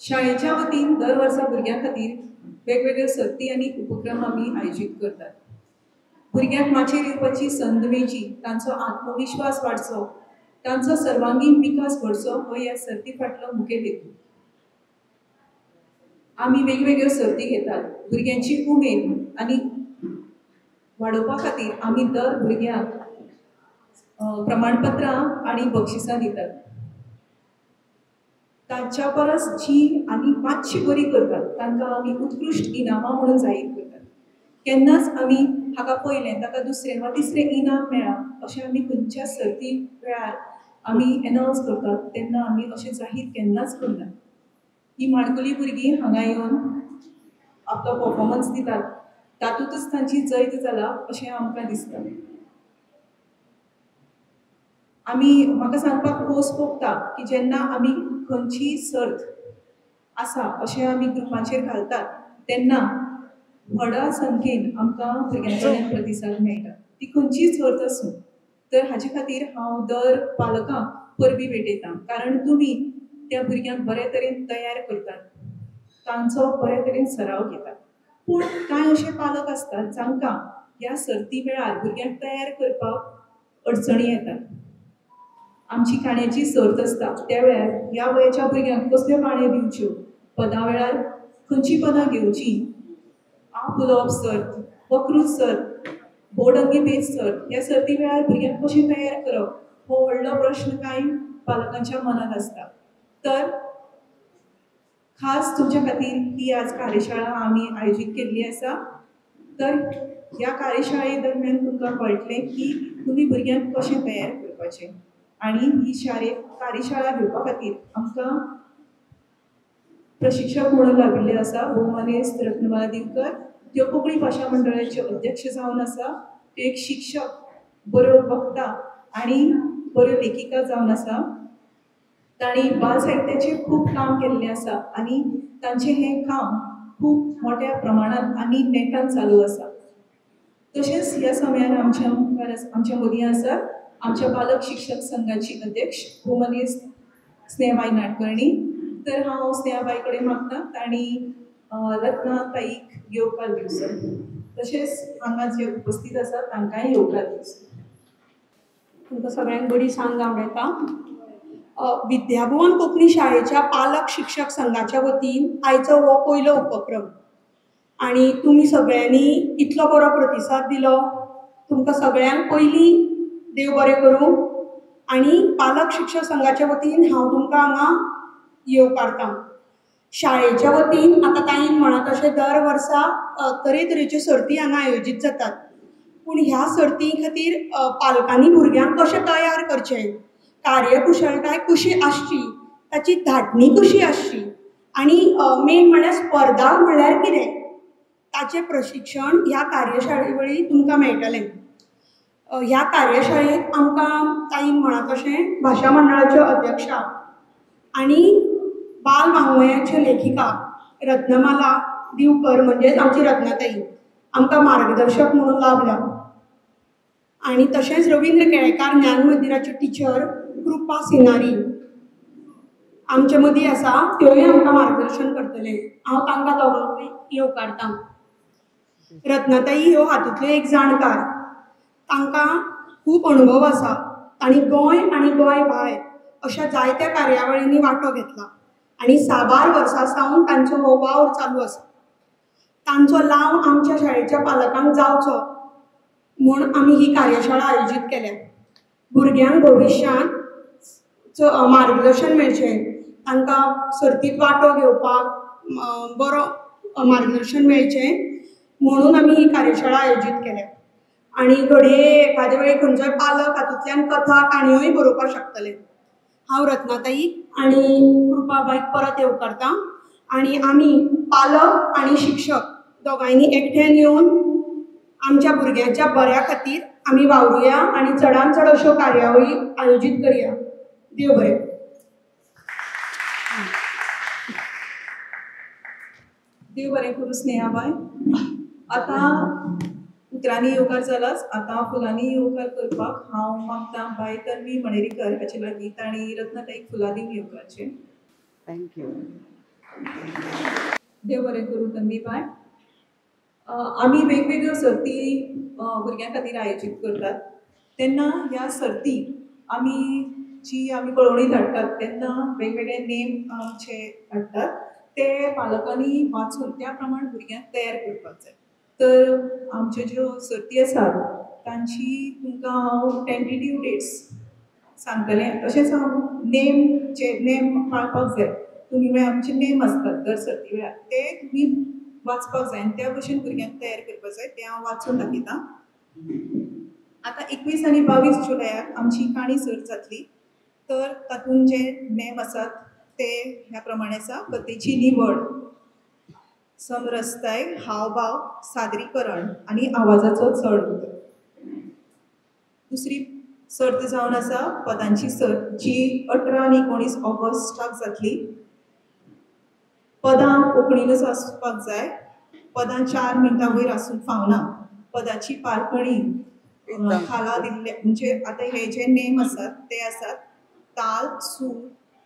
शाळेच्या वतीन दर वर्सा भुरग्यां खातीर वेगवेगळ्यो सर्ती आनी उपक्रम आमी आयोजीत करतात। भुरग्यांक माचयेर येवपाची संद मेळची, तांचो आत्मविश्वास वाडचो, तांचो सर्वांगीण विकास घडचो हो ह्या सर्ती फाटलो मुखेल हेतू। आमी वेगवेगळ्यो सर्ती घेतात। भुरग्यांची उमेद आनी वाडोवपा खातीर आमी दर भुरग्यांक प्रमाणपत्रां आनी बक्षिसां दितात। तांच्या परस जी आनी मातशी बरी करतात तांकां आमी उत्कृश्ट इनामां म्हणून जाहीर करतात। केन्नाच आमी हाका पयलें ताका दुसरें वा तिसरें इनाम मेळ्ळां अशें आमी खंयच्या सर्ती वेळार आमी एनावन्स करतात तेन्ना आमी अशें जाहीर केन्नाच करनात। ही माणकुली भुरगीं हांगा येवन आपलो परफॉर्मन्स दितात, तातूंतच तांची जैत जाला अशें आमकां दिसता। आमी म्हाका सांगपाक खोस भोगता की जेन्ना आमी खंयचीय सर्त आसा अशें आमी ग्रुपांचेर घालतात तेन्ना व्हडा संख्येन आमकां भुरग्यां कडल्यान प्रतिसाद मेळटा, ती खंयचीय सर्त आसूं। तर हाजे खातीर हांव दर पालकांक परबीं भेटयतां, कारण तुमी त्या भुरग्यांक बरे तरेन तयार करतात, तांचो बरे तरेन सराव घेतात। पूण कांय अशे पालक आसतात जांकां ह्या सर्ती वेळार भुरग्यांक तयार करपाक अडचणी येतात। आमची काणयेची सर्त आसता त्या वेळार ह्या वयाच्या भुरग्यांक कसल्यो काणयो दिवच्यो, पदां वेळार खंयचीं पदां घेवचीं, आप उलोवप सर्त, वकृत सर्त, बोडंगी पेज सर्त, ह्या सर्ती वेळार भुरग्यांक कशें तयार करप हो व्हडलो प्रश्न कांय पालकांच्या मनांत आसता। तर खास तुमच्या खातीर ही आज कार्यशाळा आमी आयोजीत केल्ली आसा। तर ह्या कार्यशाळे दरम्यान तुमकां कळटलें की तुमी भुरग्यांक कशें तयार करपाचें आनी ही कार्यशाळा घेवपा खातीर आमकां प्रशिक्षक म्हणून लाभिल्ले आसा भोवमानेस्त रत्नमाला दिवकर। त्यो कोंकणी भाशा मंडळाच्यो अध्यक्ष जावन आसा। त्यो एक शिक्षक, बऱ्यो वक्ता आनी बऱ्यो लेखिका जावन आसा। तांणी बाल साहित्याचेर खूब काम केल्लें आसा आनी तांचें हें काम खूब मोठ्या प्रमाणांत आनी नेटान चालू आसा। तशेंच ह्या समयार आमच्या मुखार आमच्या मदीं आसात आमच्या पालक शिक्षक संघाची अध्यक्ष भोवमानेस्त स्नेहाबाई नाडकर्णी। तर हांव स्नेहाबाई कडेन मागता तांणी रत्नाताईक येवकार दिवचो, तशेंच हांगा जे उपस्थित आसात तांकांय येवकार दिवचो। तुमकां सगळ्यांक बरी सांग आवडटा। विद्याभुवन कोंकणी शाळेच्या पालक शिक्षक संघाच्या वतीन आयचो हो पयलो उपक्रम आनी तुमी सगळ्यांनी इतलो बरो प्रतिसाद दिलो, तुमकां सगळ्यांक पयलीं देव बरें करूं आनी पालक शिक्षक संघाच्या वतीन हांव तुमकां हांगा येवकारतां। शाळेच्या वतीन आतां ताईन म्हणा तशें दर वर्सा तरेतरेच्यो सर्ती हांगा आयोजीत जातात, पूण ह्या सर्ती खातीर पालकांनी भुरग्यांक कशें तयार करचें, कार्यकुशळटाय कशी आसची, ताची धाटणी कशी आसची आनी मेन म्हळ्यार स्पर्धा म्हळ्यार कितें ताचें प्रशिक्षण ह्या कार्यशाळे वळी तुमकां मेळटलें। ह्या कार्यशाळेंत आमकां ताईन म्हणा तशें भाशा मंडळाच्यो अध्यक्षा आनी बाल वाङ्मयाच्यो लेखिका रत्नमाला दिवकर म्हणजेच आमची रत्नाताई आमकां मार्गदर्शक म्हणून लाभल्या आनी तशेंच रविंद्र केळेकार ज्ञान मंदिराच्यो टिचर कृपा सिनारी आमचे मदीं आसा, त्योय आमकां मार्गदर्शन करतले। हांव तांकां दोगांकूय येवकारतां। रत्नाताई ह्यो हातूंतल्यो एक जाणकार, तांकां खूब अणभव आसा, तांणी गोंय आनी गोंय भायर अशा जायत्या कार्यावळींनी वांटो घेतला आनी साबार वर्सां सावन तांचो हो वावर चालू आसा। तांचो लाव आमच्या शाळेच्या पालकांक जावचो म्हूण आमी ही कार्यशाळा आयोजीत केल्या। भुरग्यांक भविश्यांत मार्गदर्शन मेळचें, तांकां सर्तींत वांटो घेवपाक बरो मार्गदर्शन मेळचें म्हणून आमी ही कार्यशाळा आयोजीत केल्या। आनी घडये एखादे वेळी खंयचोय पालक हातूंतल्यान कथा काणयोय बरोवपाक शकतले। हांव रत्नाताईक आनी कृपाबाईक परत येवकारतां आनी आमी पालक आनी शिक्षक दोगांयनी एकठांय येवन आमच्या भुरग्यांच्या बऱ्या खातीर आमी वावरुया आनी चडान चड अश्यो कार्यावळी आयोजीत करया। देव बरें। देव बरें करूं स्नेहाबाय। आतां उतरांनी येवकार जालाच, आतां फुलांनी येवकार करपाक हांव मागता बाय तन्वी मणेरीकर हाचे लागीं तांणी रत्नाताईक फुलां दिवन येवकारचें। Thank you. देव बरें करूं तन्वी बाय. आमी वेगवेगळ्यो सर्ती भुरग्यां खातीर आयोजीत करतात तेन्ना ह्या सर्ती आमी जी आमी कळोवणी धाडटात तेन्ना वेगवेगळे नेम आमचे धाडटात ते पालकांनी वाचून त्या प्रमाण भुरग्यांक तयार करपाक जाय. तर आमच्यो ज्यो सर्ती आसात तांची तुमकां हांव टेंटेटीव डेट्स सांगतलें. तशेंच हांव नेम जे नेम पाळपाक जाय, तुमी म्हळ्यार आमचे नेम आसतात दर सर्ती वेळार ते तुमी वाचपाक जाय आनी त्या भशेन भुरग्यांक तयार करपाक जाय, तें हांव वाचून दाखयतां. आतां 21 आनी 22 जुलयाक आमची काणी सर्त जातली. तर तातूंत जे नेम आसात ते ह्या प्रमाणे आसा. कथेची निवड, समरसताय, हावभाव, सादरीकरण आनी आवाजाचो चड उतर. दुसरी सर्त जावन आसा पदांची सर्त जी 18 आनी 19 ऑगस्टाक जातली. पदां कोंकणीनूच आसपाक जाय. पदां 4 मिनटां वयर आसूंक फावना. पदाची पारखणी खाला दिल्ले म्हणजे आतां हे जे नेम आसात ते आसात ताल, सूर,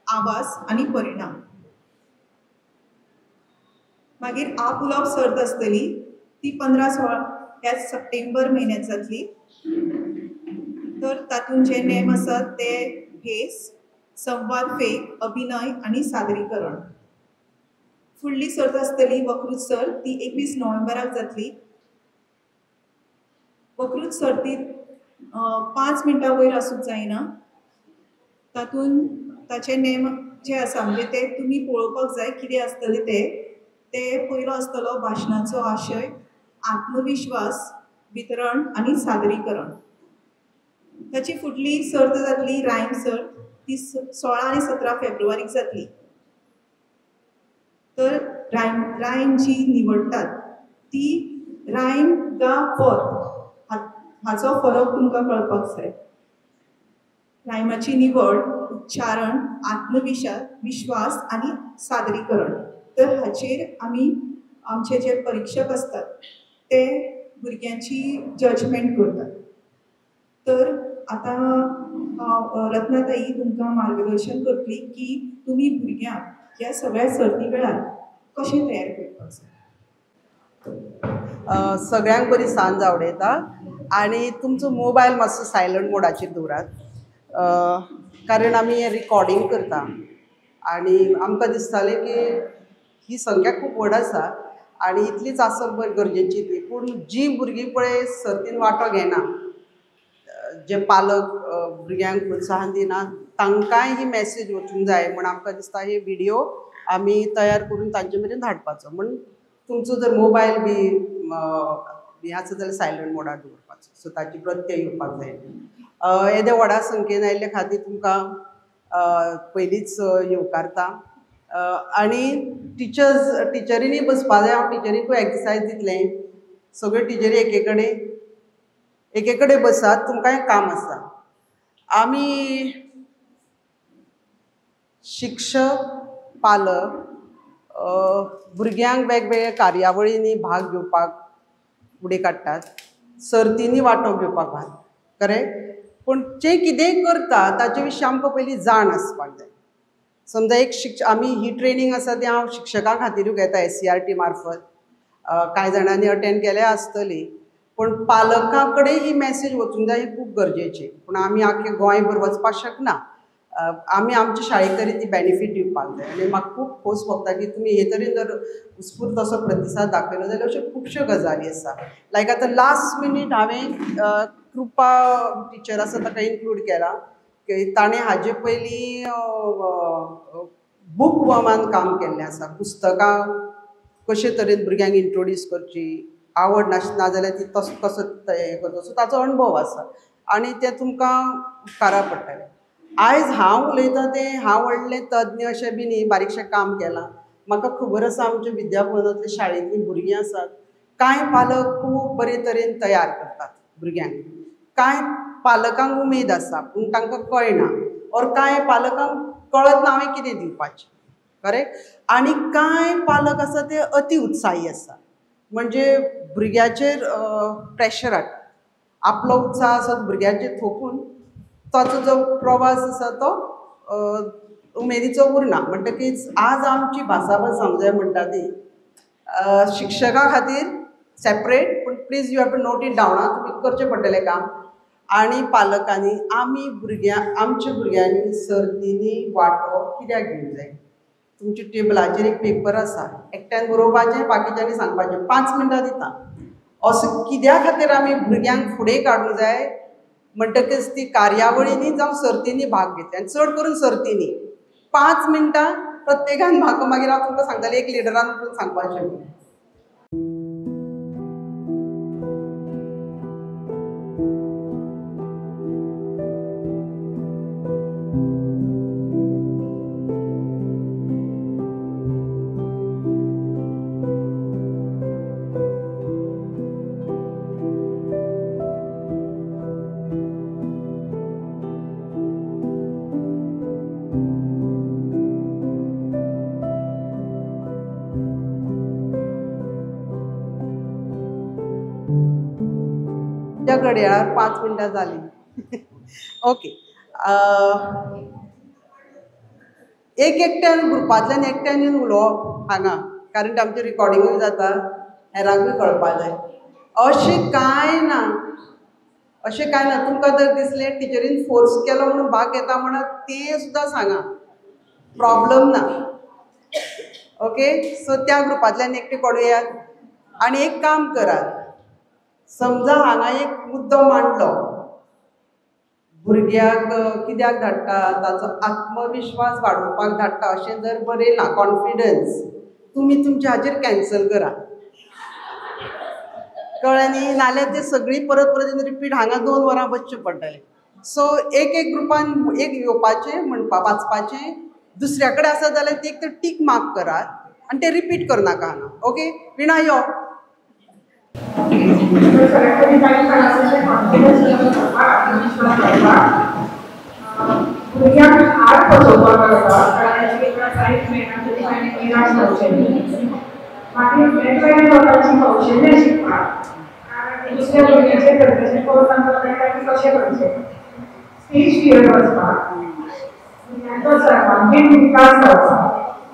आवाज आनी परिणाम. मागीर आपउलोवप सर्त आसतली ती 15-16 ह्या सप्टेंबर म्हयन्यांत जातली. तर तातूंत जे नेम आसात ते भेस, संवाद फेक, अभिनय आनी सादरीकरण. फुडली सर्त आसतली वकृत सर्त, ती 21 नोव्हेंबराक जातली. वकृत सर्तीत 5 मिनटां वयर आसूंक जायना. तातूंत ताचे नेम जे आसा म्हणजे ते तुमी पळोवपाक जाय कितें आसतलें ते. ते पयलो आसतलो भाशणाचो आशय, आत्मविश्वास, वितरण आनी सादरीकरण. ताची फुडली सर्त जातली रायम सर्त, ती 16 आनी 17 फेब्रुवारीक जातली. तर रायम जी निवडटात ती रायम गा पद हाचो फरक तुमकां कळपाक जाय. रायमाची निवड, उच्चारण, आत्मविश्वास आनी सादरीकरण. तर हाचेर आमी आमचे जे परिक्षक आसतात ते भुरग्यांची जजमेंट करतात. तर आतां हांव रत्नाताई तुमकां मार्गदर्शन करतली की तुमी भुरग्यांक ह्या सगळ्या सर्ती वेळार कशें तयार करपाक जाय. सगळ्यांक बरी सांज आवडयता आनी तुमचो मोबायल मातसो सायलंट मोडाचेर दवरात, कारण आमी हें रिकॉर्डींग करता आनी आमकां दिसतालें की ही संख्या खूब व्हड आसा आनी इतलीच आसप बरी गरजेची ती. पूण जीं भुरगीं पळय सर्तीन वांटो घेना, जे पालक भुरग्यांक प्रोत्साहन दिना, तांकांय ही मॅसेज वचूंक जाय म्हण आमकां दिसता हे व्हिडियो आमी तयार करून तांचे मेरेन धाडपाचो. म्हण तुमचो जर मोबायल बी हें आसा जाल्यार सायलंट मोडार दवरपाचो, सो ताची प्रत्यय येवपाक जाय. येद्या व्हडा संख्येन आयिल्ले खातीर तुमकां पयलींच येवकारता. आनी टिचरींनी बसपा जाय. हांव टिचरींकूय एक्सरसायज दितलें, सगळ्यो टिचरी एके कडेन बसात, तुमकांय काम आसा. आमी शिक्षक, पालक भुरग्यांक वेगवेगळ्या कार्यावळींनी भाग घेवपाक फुडें काडटात, सर्तींनी वांटो घेवपाक भाग, करेक्ट. पूण जें कितेंय करता ताचे विशीं आमकां पयलीं जाण आसपाक जाय. समजा एक आमी ही ट्रेनींग आसा ती हांव शिक्षकां खातीरूय घेता SCERT मार्फत, कांय जाणांनी अटेंड केल्या आसतली, पूण पालकां कडेन ही मॅसेज वचूंक जाय, ही खूब गरजेची. पूण आमी आख्खे गोंयभर वचपाक शकना, आमी आमच्या शाळेक तरी ती बेनिफीट दिवपाक जाय. आनी म्हाका खूब खोस भोगता की तुमी हे तरेन जर उत्स्फूर्त असो प्रतिसाद दाखयलो जाल्यार अश्यो खुबश्यो गजाली आसा. लायक आतां लास्ट मिनीट हांवें कृपा टिचर आसा ताका इन्क्लूड केला की ताणें हाजे पयलीं बूक वर्मान काम केल्लें आसा. पुस्तकां कशे तरेन भुरग्यांक इंट्रोड्यूस करची, आवड नासना जाल्यार ती तसो कसो हें करचो, सो ताचो अणभव आसा आनी तें तुमकां उपकारा पडटलें. आयज हांव उलयतां तें हांव व्हडलें तज्ञ अशें बी न्ही, बारीकशें काम केलां. म्हाका खबर आसा आमच्या विद्याभवनांतल्या शाळेंतलीं भुरगीं आसात, कांय पालक खूब बरे तरेन तयार करतात भुरग्यांक, कांय पालकांक उमेद आसा पूण तांकां कळना, ऑर कांय पालकांक कळत ना हांवें कितें दिवपाचें, करेक्ट. आनी कांय पालक आसा ते अति उत्साही आसा, म्हणजे भुरग्याचेर प्रेशर हाडटा, आपलो उत्साह आसा भुरग्याचेर थोपून ताचो जो प्रवास आसा तो उमेदीचो उरना. म्हणटकीच आज आमची भासाभास जावंक जाय म्हणटा ती शिक्षका खातीर सेपरेट, पूण please you have to note it down आं, तुमी करचें पडटलें काम. आनी पालकांनी आमी भुरग्यां आमच्या भुरग्यांनी सर्तींनी वांटो कित्याक घेवंक जाय. तुमच्या टेबलाचेर एक पेपर आसा, एकट्यान बरोवपाचें, बाकीच्यांनी सांगपाचें, 5 मिनटां दिता. असो कित्या खातीर आमी भुरग्यांक फुडें काडूंक जाय म्हणटकीच ती कार्यावळींनी जावं सर्तींनी भाग घेतली, आनी चड करून सर्तींनी 5 मिनटां प्रत्येकान म्हाका मागीर हांव तुमकां सांगतालें एक लिडरान उठून सांगपाचें. घड्याळार 5 मिनटां जालीं. ओके, एक एकट्यान ग्रुपांतल्यान एकट्यान येवन उलोवप हांगा, कारण आमचें रिकॉर्डिंगूय जाता, हेरांकूय कळपा जाय. अशें कांय ना, अशें कांय ना. तुमकां जर दिसलें टिचरीन फोर्स केलो म्हणून भाग घेता म्हणत तें सुद्दां सांगा, प्रॉब्लम ना. ओके, सो त्या ग्रुपांतल्यान एकटें काडुया. आनी एक काम करात, समजा हांगा एक मुद्दो मांडलो, भुरग्याक कित्याक धाडटा, ताचो आत्मविश्वास वाडोवपाक धाडटा अशें जर बरयलां, कॉन्फिडन्स, तुमी तुमच्या हाचेर कॅन्सल करा, कळ्ळें न्ही? नाल्यार ते सगळीं परत परत रिपीट हांगा 2 वरां बसचें पडटलें. सो एक एक ग्रुपान एक येवपाचें, म्हणपा वाचपाचें, दुसऱ्या कडेन आसा जाल्यार ती एक तर टीक मार्क करात आनी ते रिपीट करनाका हांगा. ओके, विणा यो. भुरग्यांक हार पचोवपाक जाता, कारण प्रायज मेळना तरी ताणें निराश जावचें न्ही. मागीर वेगवेगळ्या प्रकारची कौशल्य शिकपाक, कारण दुसऱ्या भुरग्यांचें प्रेजेंटेशन करून तांकां कळटा की कशें करचें. स्टेज फियर वचपाक, भुरग्यांचो सर्वांगीण विकास जावपाक,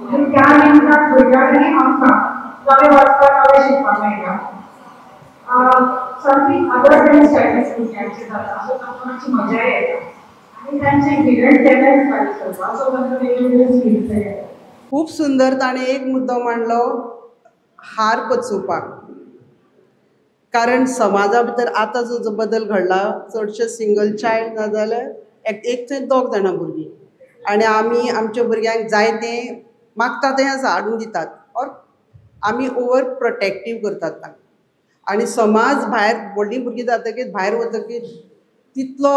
आनी त्या निमतान भुरग्यांक आनी आमकां नवें वाचपाक, नवें शिकपाक मेळटा. समथींग अदर दॅन स्टडीज भुरग्यांचें जाता, सो तांकां मातशी मजाय येता आनी तांचें हिडन टॅलंट भायर सरता, सो तांकां वेगवेगळे स्किल्स येता. खूब सुंदर ताणें एक मुद्दो मांडलो, हार पचोवपाक. कारण समाजा भितर आतां जो बदल घडला, चडशे सिंगल चायल्ड ना जाल्यार एक थंय 2 जाणां भुरगीं, आनी आमी आमच्या भुरग्यांक जाय तें मागता तें आसा हाडून दितात, ऑर आमी ओवर प्रोटेक्टीव करतात तांकां. आनी समाज भायर व्हडलीं भुरगीं जातकीर भायर वतकीर तितलो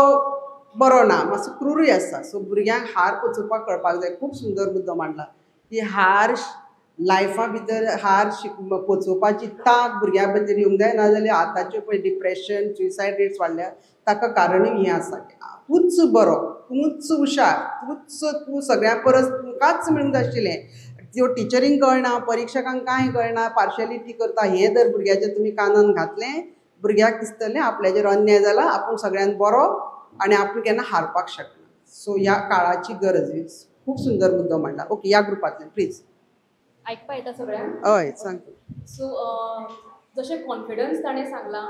बरो ना, मातसो क्रुरूय आसता. सो भुरग्यांक हार पचोवपाक कळपाक जाय. खूब सुंदर मुद्दो मांडला की हार लायफा भितर हार पचोवपाची तांक भुरग्यां भितर येवंक जाय, नाजाल्यार आतांच्यो पळय डिप्रेशन, सुसायड रेट्स वाडल्या, ताका कारणूय हें आसा. तूंच बरो, तूंच हुशार, तूंच तूं सगळ्यां परस तुमकांच मेळूंक जाय आशिल्लें, त्यो टिचरींक कळना, परिक्षकांक कांय कळना, पार्शलिटी करता, हें जर भुरग्याचें तुमी कानान घातलें, भुरग्याक दिसतलें आपल्याचेर अन्याय जाला, आपूण सगळ्यान बरो आनी आपूण केन्ना हारपाक शकना. सो ह्या काळाची गरज. खूब सुंदर मुद्दो मांडला. ओके, ह्या ग्रुपांतल्यान प्लीज. आयकपा येता सगळ्यांक? हय, सांग. सो जशें कॉन्फिडन्स ताणें सांगलां,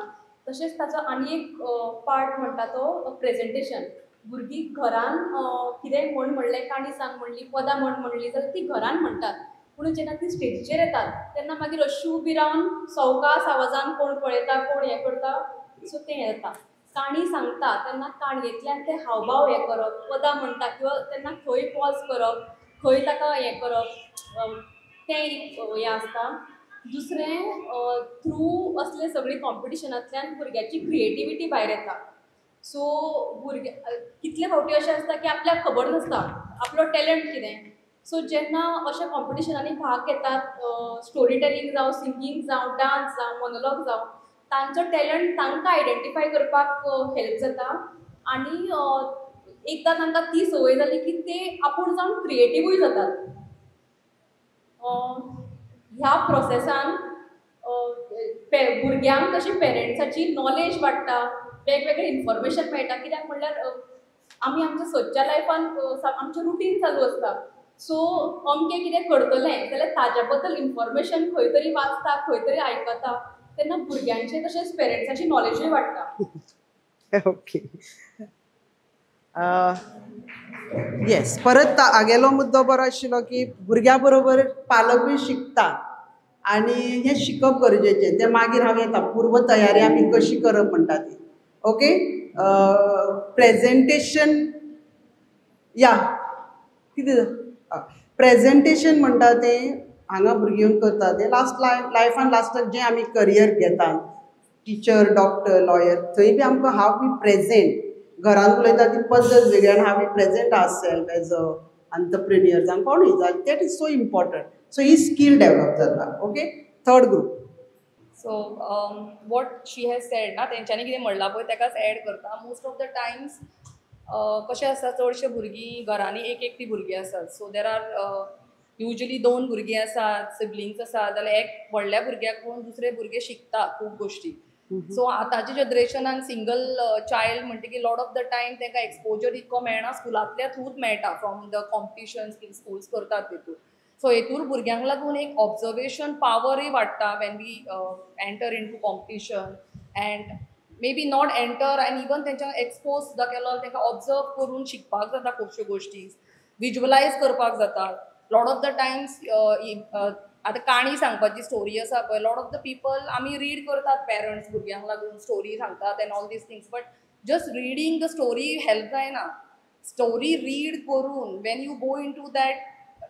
तशेंच ताचो आनी एक पार्ट म्हणटा तो प्रेजेंटेशन. भुरगीं घरान कितेंय म्हण म्हणलें, काणी सांग म्हणली, पदां म्हण म्हणली जाल्यार ती घरान म्हणटात, पूण जेन्ना ती स्टेजीचेर येतात तेन्ना मागीर अशी उबी रावन सवकास आवाजान कोण पळयता, कोण हें करता, सो तें हें जाता. काणी सांगता तेन्ना काणयेंतल्यान ते हावभाव हें करप, पदां म्हणटा किंवां तेन्ना खंय पॉज करप, खंय ताका हें करप, तें एक हें आसता. दुसरें, थ्रू असले सगळीं कॉम्पिटिशनांतल्यान भुरग्याची क्रिएटिविटी भायर येता. सो भुरगे कितले फावटी अशें आसता की आपल्याक खबर नासता आपलो टॅलंट कितें. सो जेन्ना अशा कॉम्पिटिशनांनी भाग घेतात, स्टोरी टेलिंग जावं, सिंगींग जावं, डांस जावं, मोनोलॉग जावं, तांचो टॅलंट तांकां आयडेंटिफाय करपाक हेल्प जाता. आनी एकदां तांकां ती संवय जाली की ते आपूण जावन क्रिएटिवूय जातात. ह्या प्रोसेसान भुरग्यांक तशी पेरंट्साची नॉलेज वाडटा, वेगवेगळे इन्फॉर्मेशन मेळटा. कित्याक म्हणल्यार आमी आमच्या सदच्या लायफान आमचें रुटीन चालू आसता. सो अमकें कितें करतलें जाल्यार ताज्या बद्दल इन्फॉर्मेशन खंय तरी वाचता, खंय तरी आयकता, तेन्ना भुरग्यांचें तशेंच पेरंट्साची नॉलेजूय वाडटा. ओके, येस, परत आगेलो मुद्दो बरो आशिल्लो की भुरग्यां बरोबर पालकूय शिकता आनी हें शिकप गरजेचें. तें मागीर हांव येता पूर्व तयारी आमी कशी करप म्हणटा ती. ओके, प्रेजेंटेशन या कितें प्रेजेंटेशन म्हणटा तें हांगा भुरगीं येवन करता तें लास्ट लायफान लास्टाक जें आमी करियर घेता, टिचर, डॉक्टर, लॉयर, थंय बी आमकां हाव we present, घरान उलयता ती पद्दत वेगळी आनी how we present our self as a entrepreneur जावं कोणूय जावं, that is so important. So he skill develop जाता. Okay, third group. So what she has said ना, तेंच्यांनी कितें म्हणलां पळय तेकाच एड करता. मोस्ट ऑफ the times कशें आसता, चडशे भुरगीं घरांनी एक एकटी भुरगीं आसात. सो there are usually दोन भुरगीं आसात, सिबलिंग्स आसात, जाल्यार एक व्हडल्या भुरग्याक पळोवन दुसरे भुरगे शिकता खूब गोश्टी. सो आतांच्या जनरेशनान सिंगल चायल्ड म्हणटकीर लॉट ऑफ the time तांकां एक्सपोजर इतको मेळना, स्कुलांतल्या थ्रूच मेळटा, फ्रॉम the competitions कितें स्कुल्स करतात तितून. सो हेतूर भुरग्यांक लागून एक ऑब्जर्वेशन पावरूय वाडटा when we enter into competition and maybe not enter and even तेंच्या एक्सपोज सुद्दां केलो, तांकां ऑब्जर्व करून शिकपाक जाता खुबश्यो गोश्टी, विज्युअलायज करपाक जाता. लॉट ऑफ the times आतां काणी सांगपाची स्टोरी आसा पळय, लॉट ऑफ the people आमी रीड करतात, पेरंट्स भुरग्यांक लागून स्टोरी सांगतात and all these things, but just reading the story help जायना. स्टोरी रीड करून when you go into that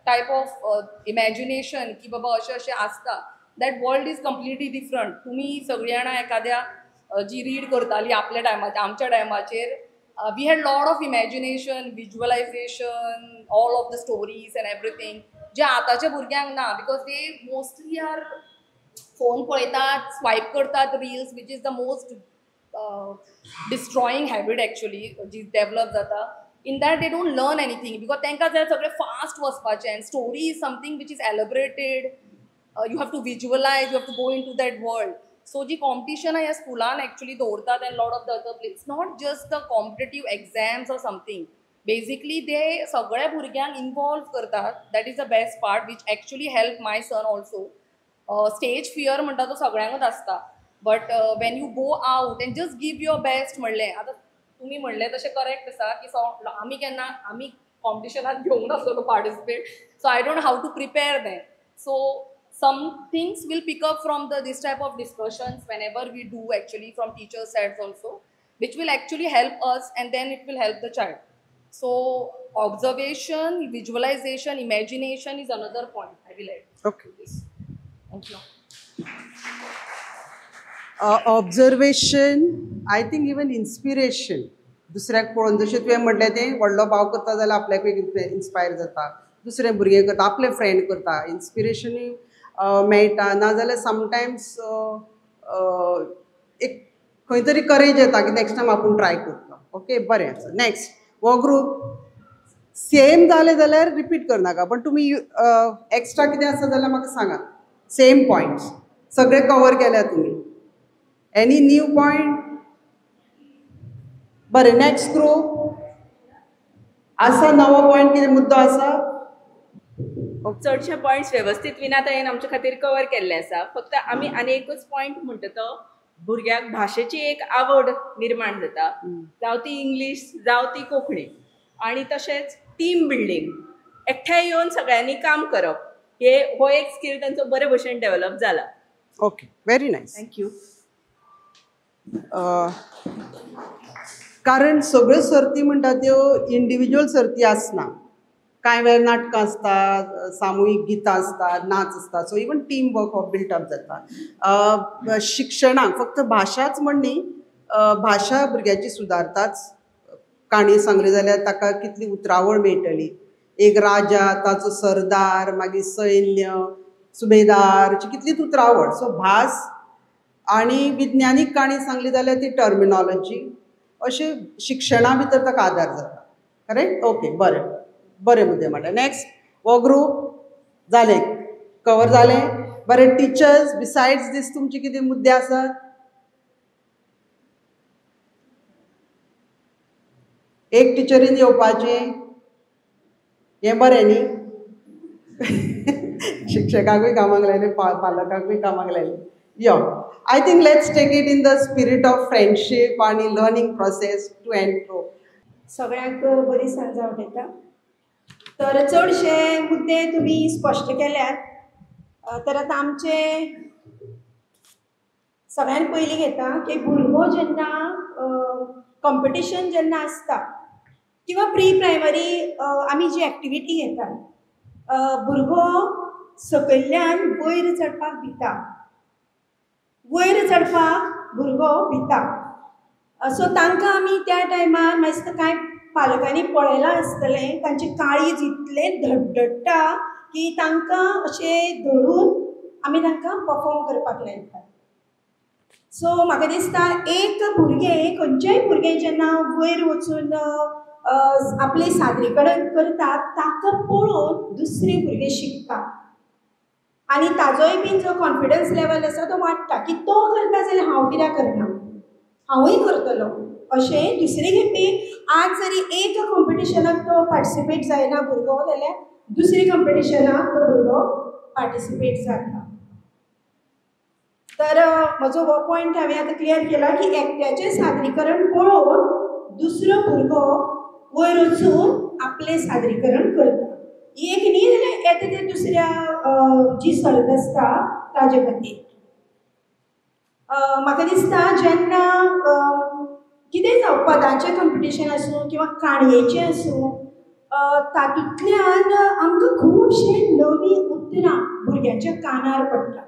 type of imagination की बाबा अशें अशें आसता, that world is completely different. तुमी सगळीं जाणां एखाद्या जी रीड करताली आपल्या टायमाचेर, आमच्या टायमाचेर we had lot of imagination, visualization, all of the stories and everything, जे आतांच्या भुरग्यांक ना, because they mostly are phone पळयतात, स्वायप करतात reels, which is the most destroying habit actually ji develop जाता. In that they don't learn anything because तांकां जाय सगळें fast वचपाचें and story is something which is elaborated, you have to visualize, you have to go into that world. So जी कॉम्पिटिशनां ह्या स्कुलान actually दवरतात and lot of the other place, not just the competitive exams or something, basically ते सगळ्या भुरग्यांक involve करतात. That is the best part which actually help my son also. Stage fear म्हणटा तो सगळ्यांकूच आसता, but when you go out and just give your best म्हणलें, आतां तुमी म्हणलें तशें करेक्ट आसा की आमी केन्ना आमी कॉम्पिटिशनान घेवंक नासलेलो participate, so I don't how to prepare them. So some things will pick up from the this type of discussions whenever we do actually from teacher sides also, which will actually help us and then it will help the child. So observation, visualization, imagination is another point I will add. Okay. To this. Thank you. Observation, I think even inspiration. दुसऱ्याक पळोवन जशें तुवें म्हणलें तें व्हडलो भाव करता जाल्यार आपल्याकूय इन्स्पायर जाता, दुसरें भुरगें करता, आपलें फ्रेंड करता, इन्स्पिरेशनूय मेळटा. नाजाल्यार समटायम्स एक खंय तरी करेज येता की नेक्स्ट टायम आपूण ट्राय करतलो. ओके, बरें आसा. नेक्स्ट हो ग्रूप सेम जालें जाल्यार रिपीट करनाका, पण तुमी एक्स्ट्रा कितें आसा जाल्यार म्हाका सांगात. सेम पॉयंट्स सगळे कवर केल्या तुमी, एनी न्यू पॉयंट? बरें, नेक्स्ट ग्रूप आसा नवो पॉयंट कितें मुद्दो आसा? चडशे पॉयंट्स वेवस्थीत विनाताईन आमच्या खातीर कवर केल्ले आसा. फक्त आमी आनी एकूच पॉयंट म्हणटा तो भुरग्याक भाशेची एक आवड निर्माण जाता, जावं ती इंग्लीश जावं ती कोंकणी, आनी तशेंच टीम बिल्डींग, एकठांय येवन सगळ्यांनी काम करप, हे हो एक स्कील तांचो बरे भशेन डेवलप जाला. Okay, very nice, thank you. कारण सगळ्यो सर्ती म्हणटा त्यो इंडिविज्युअल सर्ती आसना, कांय वेळार नाटकां आसतात, सामुहीक गितां आसतात, नाच आसता, सो इवन टीम वर्क हो बिल्टअप जाता. शिक्षणाक फक्त भाशाच म्हण न्ही, भाशा भुरग्याची सुदारताच. काणी सांगली जाल्यार ताका कितली उतरावळ मेळटली, एक राजा, ताचो सरदार, मागीर सैन्य, सुबेदार, अशी कितलीच उतरावळ. सो भास आनी विज्ञानीक काणी सांगली जाल्यार ती टर्मिनॉलॉजी, अशें शिक्षणा भितर ताका आदार जाता. करेक्ट? ओके, बरें बरें मुद्दे म्हणटा. नेक्स्ट हो ग्रूप जालें, कवर जालें. बरें, टिचर्स बिसायड्स दीस तुमचे कितें मुद्दे आसात? एक टिचरीन येवपाचें हें बरें न्ही? शिक्षकाकूय कामाक लायलें, पालकांकूय कामाक लायलें. यो, I think let's take it in the spirit of friendship आनी learning process to and fro. सगळ्यांक बरी सांज आवडटा. तर चडशे मुद्दे तुमी स्पश्ट केल्यात. तर आतां आमचे सगळ्यान पयलीं घेता की भुरगो जेन्ना कॉम्पिटिशन जेन्ना आसता किंवा प्री प्रायमरी आमी जी एक्टिविटी घेतात, भुरगो सकयल्ल्यान वयर चडपाक भिता, वयर चडपाक भुरगो भिता. सो तांकां आमी त्या टायमार मागीर कांय पालकांनी पळयलां आसतलें, तांचें काळीज इतलें धडधडटा की तांकां अशें धरून आमी तांकां परफॉर्म करपाक लायतात. सो म्हाका दिसता एक भुरगें, खंयचेंय भुरगें जेन्ना वयर वचून आपलें सादरीकरण करता ताका पळोवन दुसरे भुरगे शिकता आनी ताजोय बीन जो कॉन्फिडन्स लेवल आसा तो वाडटा की तो करता जाल्यार हांव कित्याक करना, हांवूय करतलो. अशें दुसरे खेपे आज जरी एक कॉम्पिटिशनाक तो पार्टिसिपेट जायना भुरगो जाल्यार दुसरे कॉम्पिटिशनाक तो भुरगो पार्टिसिपेट जाता. तर म्हजो हो पॉयंट हांवें आतां क्लियर केला की एकट्याचें सादरीकरण पळोवन दुसरो भुरगो वयर वचून आपलें सादरीकरण करता. एक न्ही जाल्यार येता ते दुसऱ्या जी सर्त आसता ताजे खातीर. म्हाका दिसता जेन्ना कितेंय जावं, पदांचें कॉम्पिटिशन आसूं किंवा काणयेचें आसूं, तातूंतल्यान आमकां खुबशीं नवीं उतरां भुरग्यांच्या कानार पडटा,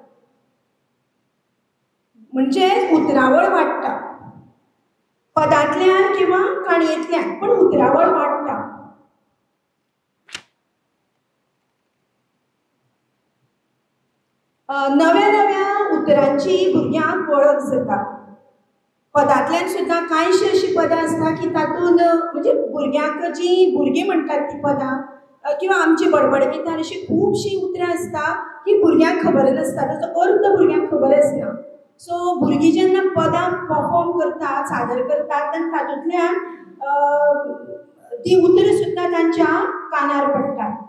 म्हणजे उतरावळ वाडटा पदांतल्यान किंवा काणयेंतल्यान, पण उतरावळ वाडटा. नव्या नव्या उतरांची भुरग्यांक वळख जाता. पदांतल्यान सुद्दां कांयशीं अशीं पदां आसता की तातूंत म्हणजे भुरग्यांक जीं भुरगीं म्हणटात तीं पदां किंवा आमची बडबडगितान अशीं खुबशीं उतरां आसता की भुरग्यांक खबर नासता, ताचो अर्थ भुरग्यांक खबर आसना. सो भुरगीं जेन्ना पदां परफॉर्म करतात, सादर करतात, तेन्ना तातूंतल्यान तीं उतरां सुद्दां तांच्या कानार पडटात.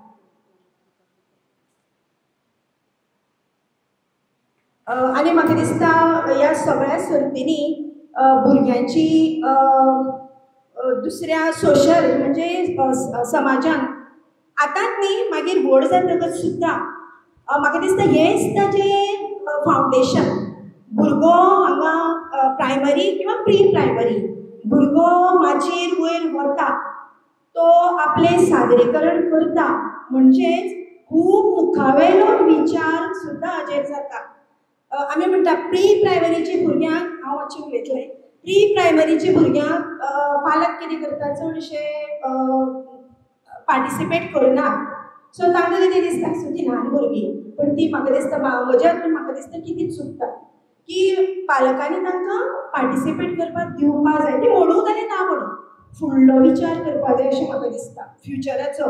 आनी म्हाका दिसता ह्या सगळ्या सर्तींनी भुरग्यांची दुसऱ्या सोशल म्हणजे समाजान आतांच न्ही मागीर व्हड जातकच सुद्दां म्हाका दिसता हेंच ताजें फावंडेशन. भुरगो हांगा प्रायमरी किंवा प्री प्रायमरी भुरगो माचयेर वयर वता, तो आपलें सादरीकरण करता, म्हणजेच खूब मुखावेलो विचार सुद्दां हाजेर जाता. आमी म्हणटा प्री प्रायमरीची भुरग्यांक, हांव मातशें उलयतलें, प्री प्रायमरीची भुरग्यांक पालक कितें करता चडशे पार्टिसिपेट करना. सो तांकां कितें दिसता, सो ती ल्हान भुरगीं, पण ती म्हाका दिसता म्हज्या हातून म्हाका दिसता की ती चुकता की पालकांनी तांकां पार्टिसिपेट करपाक दिवपाक जाय. ती म्हणूं जाल्यार ना म्हणूं, फुडलो विचार करपाक जाय अशें म्हाका दिसता फ्युचराचो,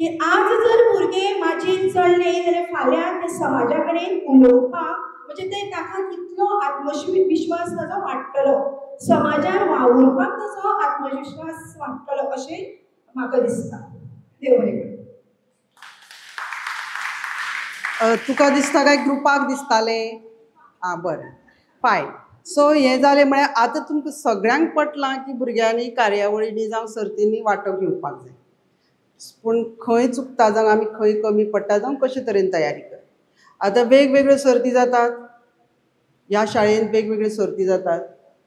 की आज जर भुरगें माचयेर चडलें जाल्यार फाल्यां ते समाजा कडेन उलोवपाक म्हणजे ते ताका तितलो आत्मविश्वास ताजो वाडटलो, समाजान वावुरपाक ताजो आत्मविश्वास वाडटलो अशें म्हाका दिसता. देव बरें करूं. तुका दिसता काय ग्रुपाक दिसतालें? आं बरें, फायन. सो हें जालें म्हळ्यार आतां तुमकां सगळ्यांक पटलां की भुरग्यांनी कार्यावळींनी जावं सर्तींनी वांटो घेवपाक जाय, पूण खंय चुकता जावं आमी खंय कमी पडटा जावं कशे तरेन तयारी कर. आतां वेगवेगळ्यो सर्ती जातात ह्या शाळेंत, वेगवेगळ्यो सर्ती जातात.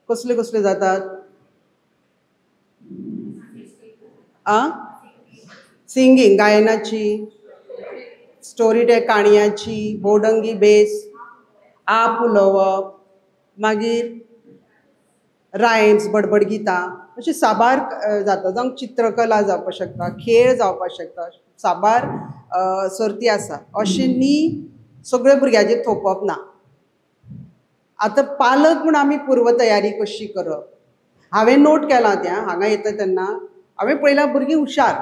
कसल्यो कसल्यो जातात? आं, सिंगींग, गायनाची, स्टोरी टे काणयांची, बोडंगी बेस, आप उलोवप, मागीर रायम्स, बडबड गितां, अशी साबार जाता. जावं चित्रकला जावपाक शकता, खेळ जावपाक शकता, साबार सर्ती आसा. अशें न्ही सगळ्या भुरग्यांचेर थोपप ना. आतां पालक म्हूण आमी पूर्वतयारी कशी करप, हांवें नोट केलां तें. हांगा येता तेन्ना हांवें पळयलां भुरगीं हुशार,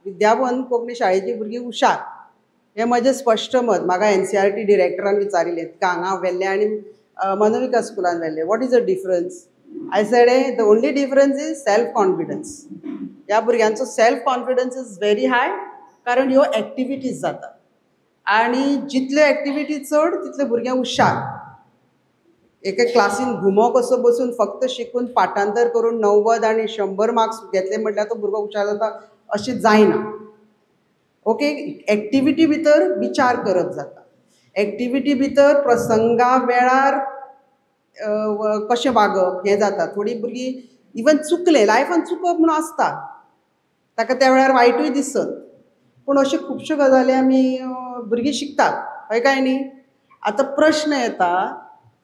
विद्याभवन कोंकणी शाळेचीं भुरगीं हुशार, हें म्हजें स्पश्ट मत. म्हाका NCERT डिरेक्टरान विचारिल्लें, तिका हांगा व्हेल्लें आनी मनोविकास स्कुलान व्हेल्लें, what is the difference? I said the only difference is self confidence. ह्या भुरग्यांचो self confidence is very high, कारण ह्यो एक्टिविटीज जातात आनी जितल्यो एक्टिविटी चड तितले भुरगे हुशार. एके क्लासीन घुमो कसो बसून फक्त शिकून पाठांतर करून 90 आनी 100 मार्क्स घेतले म्हटल्यार तो भुरगो हुशार जाता अशें जायना. ओके, एक्टिविटी भितर विचार करप जाता, एक्टिविटी भितर प्रसंगा वेळार कशें वागप हें जाता. थोडीं भुरगीं इवन चुकलें, लायफान चुकप म्हणून आसता, ताका त्या वेळार वायटूय दिसत, पूण अश्यो खुबश्यो गजाली आमी भुरगीं शिकतात, हय काय न्ही. आतां प्रश्न येता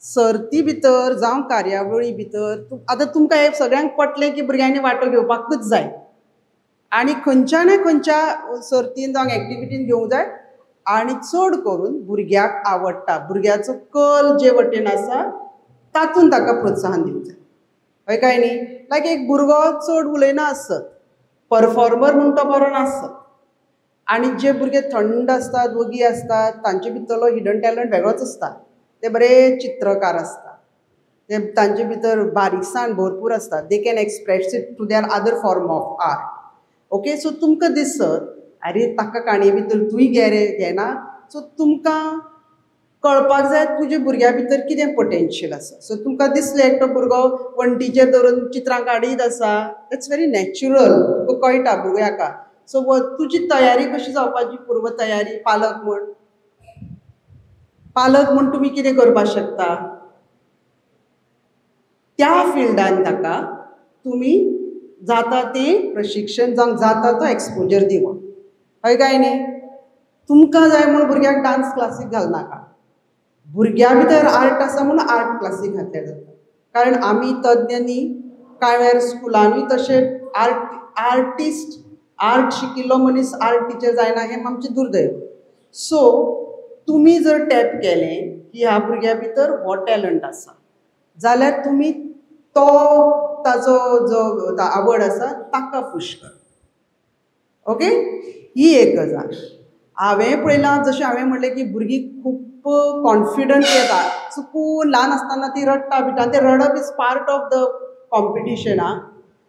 सर्ती भितर जावं कार्यावळी भितर, आतां तुमकां हें सगळ्यांक पटलें की भुरग्यांनी वांटो घेवपाकूच जाय आनी खंयच्या ना खंयच्या सर्तीन जावं एक्टिविटीन घेवंक जाय, आनी चड करून भुरग्याक आवडटा, भुरग्याचो कल जे वटेन आसा तातूंत ताका प्रोत्साहन दिवंक जाय, हय काय न्ही. लायक एक भुरगो चड उलयना आसत, परफॉर्मर म्हूण तो बरो नासत, आनी जे भुरगे थंड आसतात, वगी आसतात, तांचे भितरलो हिडन टॅलंट वेगळोच आसता. ते बरे चित्रकार आसता, ते तांचे भितर बारीकसाण भरपूर आसता, they can express it to their other form of art. Okay, so तुमकां दिसत अरे ताका काणये भितर तूंय घे रे, घेना, सो तुमकां कळपाक जाय तुज्या भुरग्या भितर कितें पोटेन्शियल आसा. सो तुमकां दिसलें एकटो भुरगो वण्टीचेर धरून चित्रां काडीत आसा, that's very natural, तुका कळटा भुरगो हाका. सो तुजी तयारी कशी जावपाची, पूर्व तयारी पालक म्हूण, पालक म्हूण तुमी कितें करपाक शकता त्या फिल्डान ताका तुमी जाता तें प्रशिक्षण जावंक जाता तो एक्सपोजर दिवप, हय काय न्ही. तुमकां जाय म्हूण भुरग्यांक डांस क्लासीक घालनाका, भुरग्यां भितर आर्ट आसा म्हूण आर्ट क्लासीक घातल्यार जाता. कारण आमी तज्ञ न्ही, कांय वेळार स्कुलानूय तशें आर्टिस्ट आर्ट शिकिल्लो मनीस आर्ट टिचर जायना, हें आमचें दुर्दैव. सो तुमी जर टॅप केलें की ह्या भुरग्या भितर हो टॅलंट आसा जाल्यार तुमी तो ताजो जो आवड आसा ताका पुश कर. ओके, ही एक गजाल हांवें पळयलां. जशें हांवें म्हणलें की भुरगीं खूब कॉन्फिडंट येता, चुकून ल्हान आसतना ती रडटा बिटा, ते रडप is part of the competition.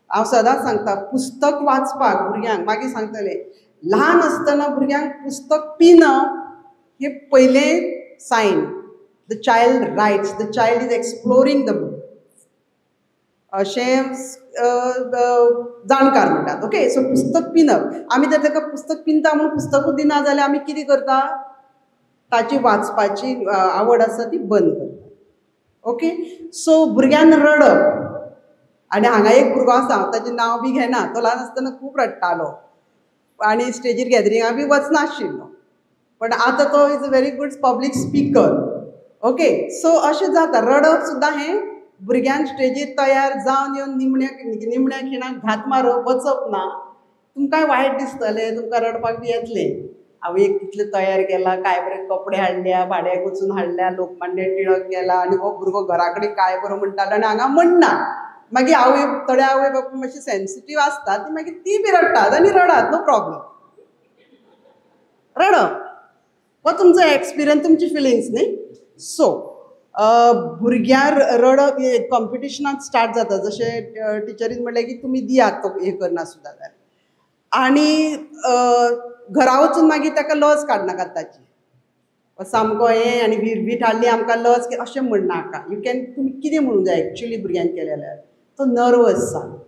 हांव सदांच सांगता पुस्तक वाचपाक भुरग्यांक, मागीर सांगतलें ल्हान आसतना भुरग्यांक पुस्तक पिनप हे पयलें sign, the child writes, the child is exploring the book अशें जाणकार म्हणटात. ओके, सो पुस्तक पिनप, आमी जर ताका पुस्तक पिनता म्हूण पुस्तकूच दिना जाल्यार आमी कितें करता, ताची वाचपाची आवड आसा ती बंद करता. ओके, सो भुरग्यान रडप, आनी हांगा एक भुरगो आसा, हांव ताचें नांव बी घेना, तो ल्हान आसतना खूब रडटालो आनी स्टेजीर गॅदरिंगा बी वचनाशिल्लो, पण आतां तो is a very good public speaker. Okay, so अशें जाता, रडप सुद्दां हें भुरग्यान स्टेजीर तयार जावन येवन निमण्या खिणाक घात मारप, वचप ना, तुमकांय वायट दिसतलें, तुमकां रडपाक बी येतलें. हांवें एक कितलें तयार केलां, काय बरे कपडे हाडल्या, भाड्याक वचून हाडल्या, लोकमान्य टिळक केला, आनी हो भुरगो घरा कडेन काय बरो म्हणटालो आनी हांगा म्हणना. मागीर आवय, थोडे आवय बापूय मातशे सेन्सिटीव आसता, ती मागीर ती बी रडटात आनी रडात, नो प्रॉब्लम, रडप हो तुमचो एक्सपिरियन्स, तुमची फिलिंग्स न्ही. सो भुरग्यार रडप कॉम्पिटिशनाक स्टार्ट जाता, जशें टिचरीन म्हणलें की तुमी दियात तो हें करना सुद्दां जाल्यार, आनी घरा वचून मागीर ताका लज काडनाकात ताची, सामको हें आनी वीट हाडली आमकां लज अशें म्हणनाका. You can, तुमी कितें म्हणूंक जाय एक्चुली भुरग्यान केलें जाल्यार तो नर्वस जालो,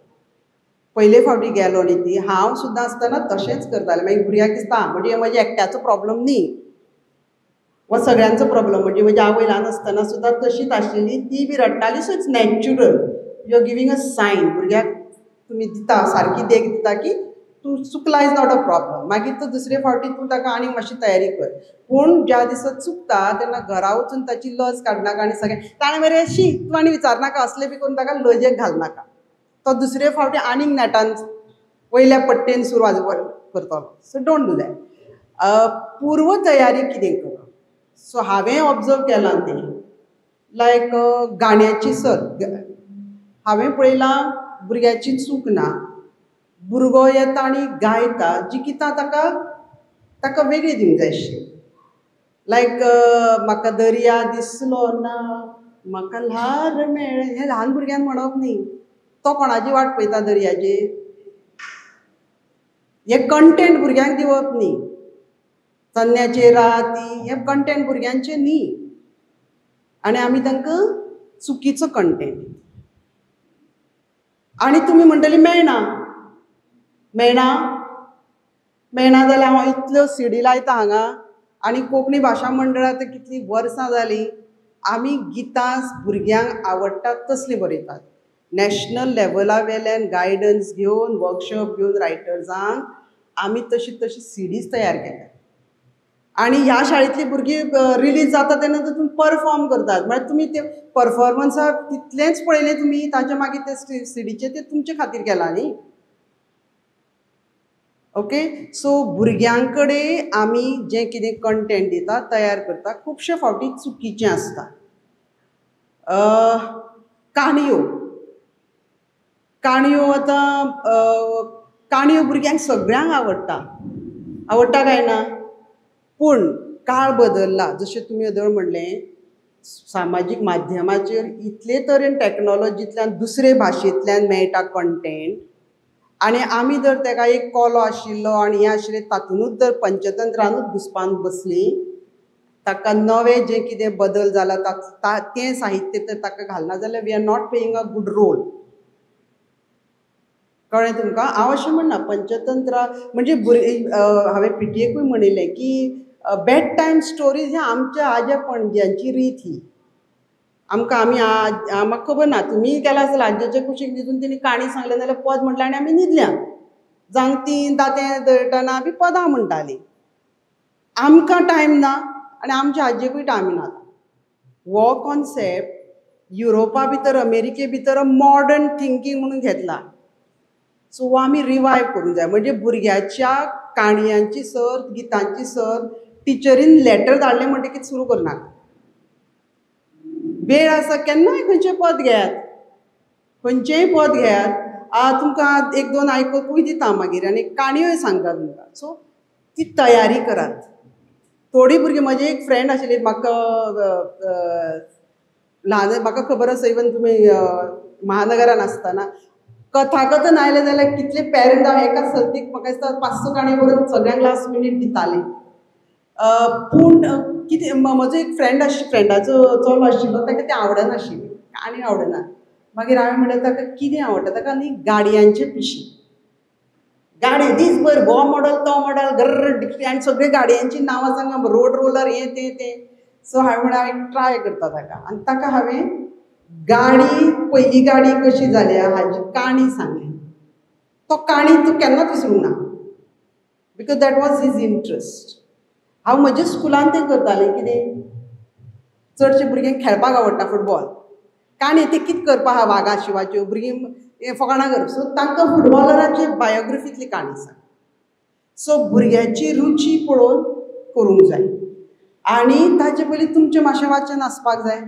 पयले फावटी गेलो न्ही ती, हांव सुद्दां आसतना तशेंच करतालें. मागीर भुरग्यांक दिसता म्हणजे म्हज्या एकट्याचो प्रॉब्लम न्ही, हो सगळ्यांचो प्रॉब्लम. म्हणजे म्हजी आवय ल्हान आसतना सुद्दां तशीच आशिल्ली, ती बी रडटाली. So it's natural, you are giving a sign, भुरग्याक तुमी दिता सारकी देख दिता की तूं चुकला is not a problem. मागीर तो दुसरे फावटी तूं ताका आनीक मातशी तयारी कर. पूण ज्या दिसा चुकता तेन्ना घरा वचून ताची लज काडनाका आनी सगळें ताणें मरे शी तूं आनी विचारनाका असलें बी करून ताका लजेक घालनाका. तो दुसरे फावटी आनीक नेटान वयल्या पट्टेन सुरवात करतलो. So don't do that. पूर्व तयारी कितें करप, सो हांवें ऑब्जर्व केलां तें लायक गाण्याची सर्त हांवें पळयलां, भुरग्याची चूक ना, भुरगो येता आनी गायता, जिखता ताका ताका वेगळी दिवंक जाय आशिल्ली. लायक म्हाका दर्या दिसलो ना, म्हाका ल्हार मेळ्ळें हें ल्हान भुरग्यान म्हणप न्ही. तो कोणाची वाट पळयता दर्याची? हें कंटेंट भुरग्यांक दिवप न्ही. चन्याचे राती हें कंटेंट भुरग्यांचें न्ही आनी आमी तांकां चुकीचो कंटेंट. आनी तुमी म्हणटली मेळना मेळना मेळना जाल्यार हांव इतल्यो सिडी लायता हांगा. आनी कोंकणी भाशा मंडळां आतां कितलीं वर्सां जालीं आमी गितां भुरग्यांक आवडटात तसलीं बरयतात. नॅशनल लेवला वेल्यान गायडन्स घेवन वर्कशॉप घेवन रायटर्सांक आमी तशी तशी सिडीज तयार केल्या. आनी ह्या शाळेंतलीं भुरगीं रिलीज जाता तेन्ना तितून परफॉर्म करतात. म्हळ्यार तुमी ते परफॉर्मन्साक तितलेंच पळयलें तुमी, ताच्या मागीर ते सिडीचें तें तुमचे खातीर केलां न्ही. ओके, सो भुरग्यां कडेन आमी जें कितें कंटेंट दिता तयार करता खुबशे फावटी चुकीचें आसता. काणयो काणयो आतां काणयो भुरग्यांक सगळ्यांक आवडटा, आवडटा काय ना? पूण काळ बदल्ला, जशें तुमी अदळ म्हणलें सामाजीक माध्यमाचेर इतले तरेन टॅक्नोलॉजींतल्यान दुसरे भाशेंतल्यान मेळटा कंटेंट. आनी आमी जर तेका एक कोलो आशिल्लो आनी हें आशिल्लें तातुनूच जर पंचतंत्रानूच घुसपान बसलीं, ताका नवें जें कितें बदल जाला तें साहित्य तर ताका घालना जाल्यार we are not playing a good role. कळ्ळें तुमकां? हांव अशें म्हणना पंचतंत्र म्हणजे भुरगीं, हांवें पीटीएकूय म्हणिल्लें की बेड टायम स्टोरीज ह्या आमच्या आज्या पणज्यांची रीत ही. आमकां आमी म्हाका खबर ना तुमी केला आसतलें, आज्याच्या कुशीक न्हिदून तिणी काणी सांगलें जाल्यार पद म्हटलें आनी आमी न्हिदल्या. जाणतीं दातें दळटना बी पदां म्हणटालीं. आमकां टायम ना आनी आमच्या आजयेकूय टायम ना. हो कॉन्सेप्ट युरोपा भितर अमेरिके भितर मॉडर्न थिंकींग म्हणून घेतला. सो हो आमी रिवायव करूंक जाय. म्हणजे भुरग्याच्या काणयांची सर्त, गितांची सर्त टिचरीन लेटर धाडलें म्हणटकीच सुरू करनाका. वेळ आसा केन्नाय खंयचें पद घेयात, खंयचेंय पद घेयात, तुमकां एक दोन आयकूय दिता मागीर आनी काणयोय सांगता तुमकां. सो ती तयारी करात. थोडीं भुरगीं, म्हजी एक फ्रेंड आशिल्ली म्हाका ल्हान, म्हाका खबर आसा इवन तुमी महानगरान आसतना कथाकथन आयलें जाल्यार कितले पेरंट हांव एका सर्तीक म्हाका दिसता 500 काणयो बरोवन सगळ्यांक लास्ट मिनीट दितालीं. पूण कितें म्हजो एक फ्रेंड फ्रेंडाचो चलो आशिल्लो, ताका तें आवडनाशिल्लें, काणी आवडना. मागीर हांवें म्हणलें ताका कितें आवडटा? ताका न्ही गाडयांचें पिशें. गाडी दीसभर हो मॉडल तो मॉडल गर्र आनी सगळीं गाडयांचीं नांवां सांगा, रोड रोलर हें तें तें. सो हांवें म्हणलें हांव एक ट्राय करता ताका. आनी ताका हांवें गाडी पयली गाडी कशी जाल्या हाजी काणी सांगली. तो काणी तूं केन्नाच विसरूंक ना, because that was his interest. हांव म्हज्या स्कुलान तें करतालें. कितें चडशे भुरग्यांक खेळपाक आवडटा फुटबॉल, काणी तें कितें करपा आहा वागा शिवाच्यो भुरगीं फकाणां करप. सो तांकां फुटबॉलराची बायोग्राफींतली काणी सांग. सो भुरग्याची रुची पळोवन करूंक जाय. आनी ताचे पयलीं तुमचें मातशें वाचन आसपाक जाय,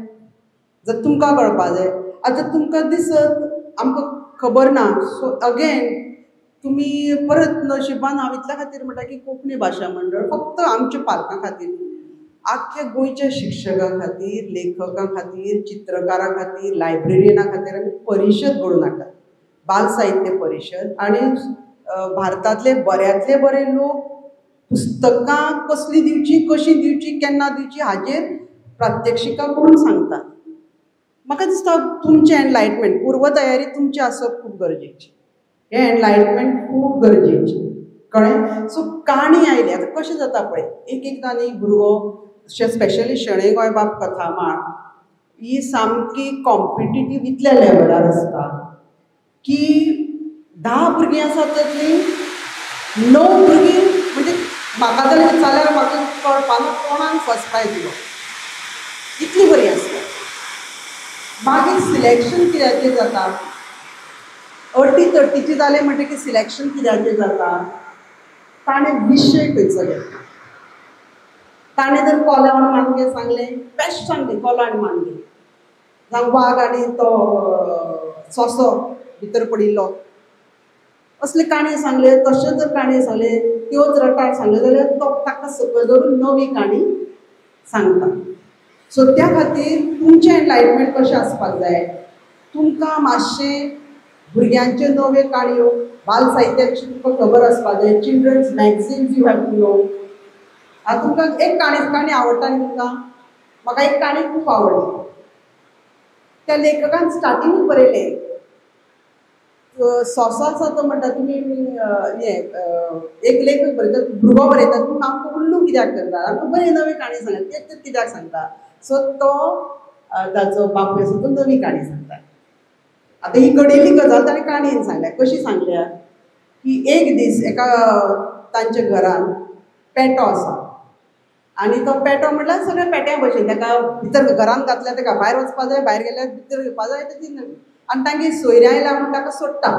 जर तुमकां कळपा जाय. आतां तुमकां दिसत आमकां खबर ना. सो अगेन तुमी परत नशिबान हांव इतल्या खातीर म्हणटा की कोंकणी भाशा मंडळ फक्त आमच्या पालकां खातीर न्ही, आख्ख्या गोंयच्या शिक्षकां खातीर, लेखकां खातीर, चित्रकारां खातीर, लायब्ररियना खातीर आमी परिशद घडोवन हाडटात, बाल साहित्य परिशद. आनी भारतांतले बऱ्यांतले बरे लोक पुस्तकां कसलीं दिवचीं, कशीं दिवचीं, केन्ना दिवचीं हाजेर प्रात्यक्षिकां करून सांगतात. म्हाका दिसता तुमचें एनलायटमेंट, पूर्वतयारी तुमची आसप खूब गरजेची. हें एनलायटमेंट खूब गरजेचें, कळ्ळें? सो काणी आयली आतां कशें जाता पळय, एक एकदां न्ही भुरगो स्पेशली शणै गोंयबाब कथामाळ ही सामकी कॉम्पिटिटीव इतल्या लेवलार आसता की 10 भुरगीं आसात तातूंतलीं 9 भुरगीं म्हणजे म्हाका जाल्यार जाल्यार म्हाका कळपाना कोणाक फर्स्ट प्रायज दिलो, इतली बरी आसता. मागीर सिलेक्शन कित्याचेर जाता, अटी तटीचें जालें म्हणटकीर सिलेक्शन कित्याचेर जाता, ताणें विशय खंयचो घेतला. ताणें जर कोलो आनी मानगें सांगलें, बेस्ट सांगलें कोलो आनी मानगें, जावं वाग आनी तो सोंसो भितर पडिल्लो, असले काणयो सांगले. तशें जर काणयो सांगले त्योच रटाळ सांगल्यो जाल्यार तो ताका सकयल धरून नवी काणी सांगता. सो त्या खातीर तुमचें एनलायटमेंट कशें आसपाक जाय, तुमकां मातशें भुरग्यांच्यो नव्यो काणयो, बाल साहित्याची तुमकां खबर आसपाक जाय. Children's magazines you have to know. आतां तुमकां एक काणी आवडटा न्ही तुमकां, म्हाका एक काणी खूब आवडली. त्या लेखकान स्टार्टिंगूच बरयलें, सोंसो आसा तो म्हणटा तुमी हें एक लेखक बरयता, भुरगो बरयता, तुमी आमकां उल्लू कित्याक करता, आमकां बरी नवी काणी सांगता, तेच कित्याक सांगता. सो तो ताचो बापूय आसा तो नवी काणी सांगता. आतां ही घडिल्ली गजाल ताणें काणयेन सांगल्या. कशी सांगल्या की एक दीस एका तांच्या घरान पेटो आसा आनी तो पेटो म्हटल्यार सगळ्या पेट्या भशेन ताका भितर घरान घातल्यार ताका भायर वचपा जाय, भायर गेल्यार भितर घेवपा जाय, ती आनी तांगेर सोयऱ्यां आयल्या म्हूण ताका सोडटा.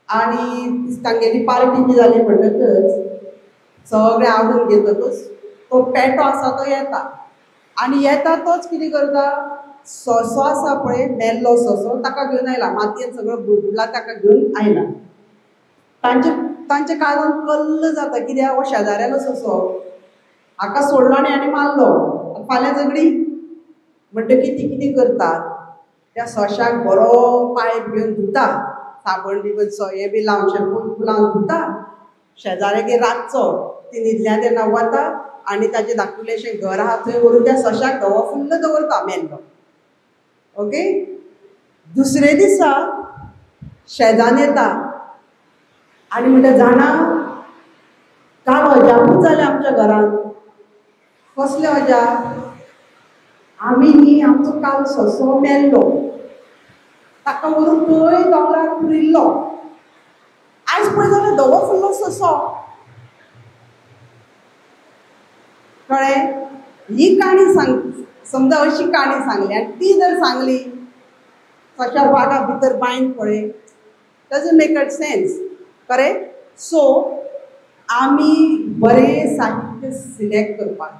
आनी तांगेली पार्टी बी जाली म्हणटकच सगळें आवडून घेतकच तो पेटो आसा तो येता आनी येता तोच कितें करता, सोंसो आसा पळय मेल्लो सोंसो ताका घेवन आयला, मातयेन सगळो बुडबुडला ताका घेवन आयला. तांच्या काळजान कल्ल जाता, कित्याक हो शेजाऱ्यालो सोंसो, हाका सोडलो आनी हाणें मारलो, फाल्यां झगडी. म्हणटकीर ती कितें करतात, त्या सोंशाक बरो पायप घेवन धुता, साबण बी हें बी लावन शॅम्पू लावन धुता. शेजाऱ्यागेर रातचो ती न्हिदल्या तेन्ना वता आनी ताचें धाकटुलेशें घर आहा थंय व्हरून त्या सोंशाक धवो फुल्ल दवरता मेल्लो. ओके, दुसरे दिसा शेजान येता आनी म्हणटा, जाणा काल अजापूच जालें आमच्या घरान. कसलें अजाप? आमी न्ही आमचो काल सोंसो मेल्लो, ताका व्हरून थंय दोंगरार पुरिल्लो, आयज पळय जाल्यार धवो फुल्लो सोंसो. कळ्ळें? ही काणी सांग, समजा अशी काणी सांगली आनी ती जर सांगली सोंश्या वागा भितर बांयन पळय, doesn't make a sense. Correct? So आमी बरें साहित्य सिलेक्ट करपाक,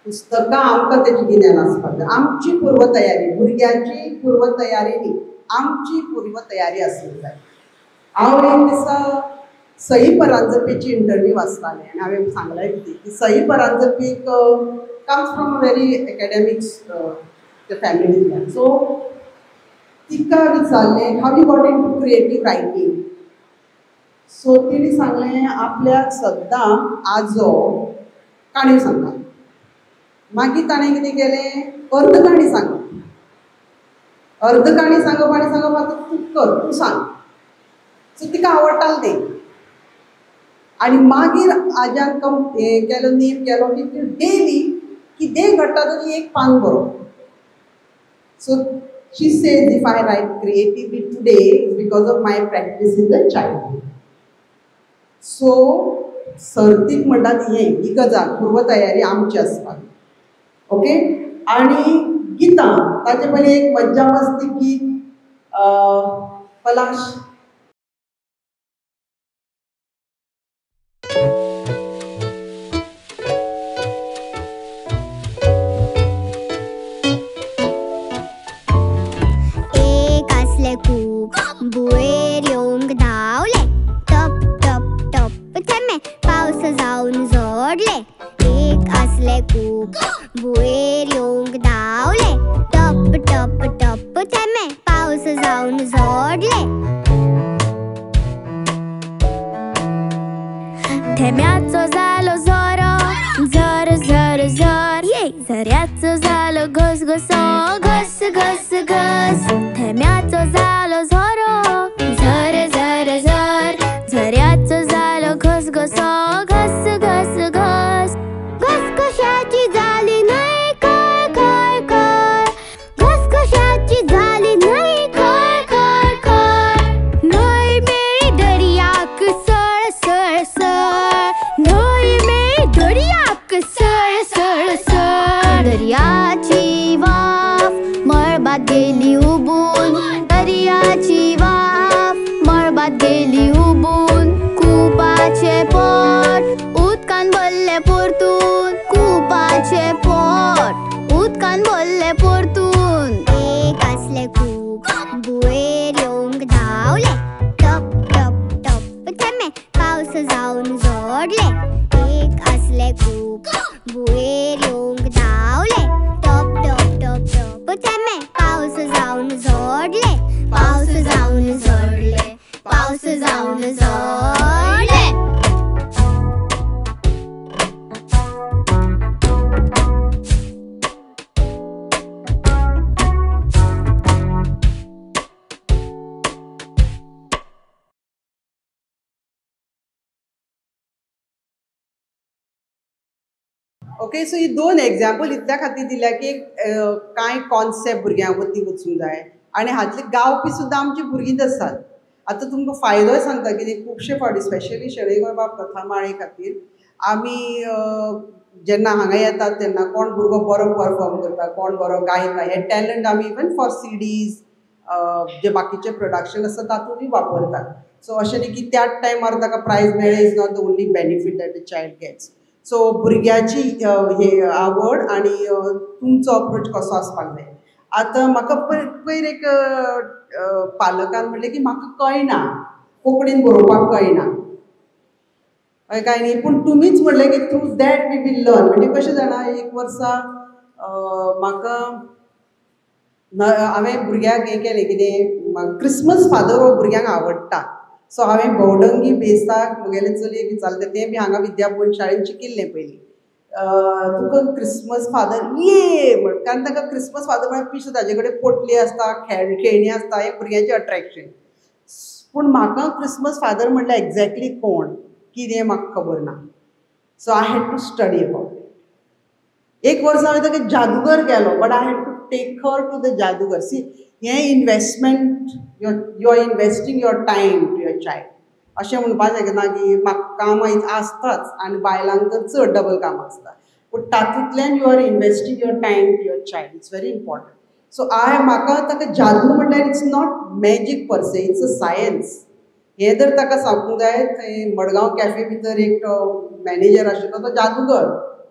पुस्तकां आमकां तेजें गिन्यान आसपाक जाय. आमची पूर्वतयारी, भुरग्यांची पूर्वतयारी न्ही, आमची पूर्वतयारी आसूंक जाय. हांव एक दिसा सई परांजपेची इंटरव्यू वाचतालें आनी हांवें सांगलें कितें की सई परांजपेक comes from a very academics फॅमिलींतल्यान. सो तिका विचारलें, how you got into creative writing? So तिणें सांगलें आपल्याक सद्दां आजो काणयो सांगता. मागीर ताणें कितें केलें, अर्द काणी सांगप, अर्द काणी सांगप आनी सांगप आतां तूं कर, तूं सांग. सो तिका आवडटालें तें. आनी मागीर आज्यान हें केलो, नेम केलो की तूं डेली कितेंय घडटा तरी एक पान बरोवप. So she says if I write creatively today is because of my practice in the childhood. So सर्तीक म्हणटात हें ही गजाल पूर्वतयारी आमची आसपाक. ओके, आनी गितां ताचे पयलीं एक मज्जा मस्ती गीत पलाश. एक असले खूप बुळेर येवंक धांवले, टप टप टप थेंबे पावस जावन जोडले. एक असले खूप बुळेर येवंक धांवले, टप टप टप थेंबे पावस जावन जोडले. थेंब्याचो जालो झरो, झर झर झर, ये झऱ्याचो जालो घसघसो, घस घस घस. थेंब्याचो जालो झरो, झर झर झर, झऱ्याचो जालो घसघसो, घस घस घस. घसघशाची जाली न्हय खळ खळ खळ, घसघशाची जाली न्हय खळ खळ खळ. न्हंय मेळ्ळी दर्याक सळ सळ सळ, न्हंय मेळ्ळी दर्याक सळ सळ सळ. दर्याची वाफ मळबात गेली उबून, दर्याची वाफ मळबात गेली उबून. कुपाचे पोट उदकान भरलें परतून, कुपाचे पोट उदकान भरलें परतून. एक असले खूप बुळेर येवंक धांवले, टप टप टप थेंबे पावस जावन जोडले. एक असले खूप बुळेर येवंक धांवले, ओके, सो ही दोन एग्जाम्पल इतल्या खातीर दिल्या की कांय कॉन्सेप्ट भुरग्यां वरवीं वचूंक जाय आनी हातले गावपी सुद्दां आमची भुरगींच आसात. आतां तुमकां फायदोय सांगता कितें, खुबशे फावटी स्पेशली शणै गोंयबाब कथा माळे खातीर आमी जेन्ना हांगा येतात तेन्ना कोण भुरगो बरो परफॉर्म करता, कोण बरो गायता, हे टॅलंट आमी इवन फॉर सीडीज जे बाकीचे प्रोडक्शन आसा तातूंतय वापरतात. सो अशें न्ही की त्याच टायमार ताका प्रायज मेळ्ळें is not the only benefit that the child gets. So भुरग्याची हे आवड आनी तुमचो अप्रोच कसो आसपाक जाय. आतां म्हाका पयर एक पालकान म्हणलें की म्हाका कळना, कोंकणीन बरोवपाक कळना, हय काय न्ही, पूण तुमीच म्हणलें की through that we will learn. म्हणजे कशें जाणा, एक वर्सा म्हाका हांवें भुरग्याक हें केलें कितें, क्रिसमस फादर हो भुरग्यांक आवडटा. सो हांवें भोवडंगी बेसाक म्हगेले चलयेक विचारलें, तें बी हांगा विद्याभुवन शाळेन शिकिल्लें पयलीं, तुका क्रिसमस फादर ये म्हण, कारण ताका क्रिसमस फादर म्हळ्यार पिशें, ताजे कडेन पोटली आसता, खेळणी आसता, हें भुरग्यांचें अट्रेक्शन. पूण म्हाका क्रिसमस फादर म्हणल्यार एग्जॅक्टली कोण कितें म्हाका खबर ना. So I had to study about it. एक वर्स हांवें ताका जादूगर केलो, but I had to take her to the जादूगर. सी, हें investment, you are investing your time to your child. अशें म्हणपाक शकना की म्हाका कामां आसताच आनी बायलांक तर चड डबल कामां आसता, पूण तातूंतल्यान you are investing your time to your child. It's very important. So I म्हाका ताका जादू म्हणल्यार it's not magic per se, it's a science. हें जर ताका सांगूंक जाय, थंय मडगांव कॅफे भितर एक मॅनेजर आशिल्लो तो जादूगर,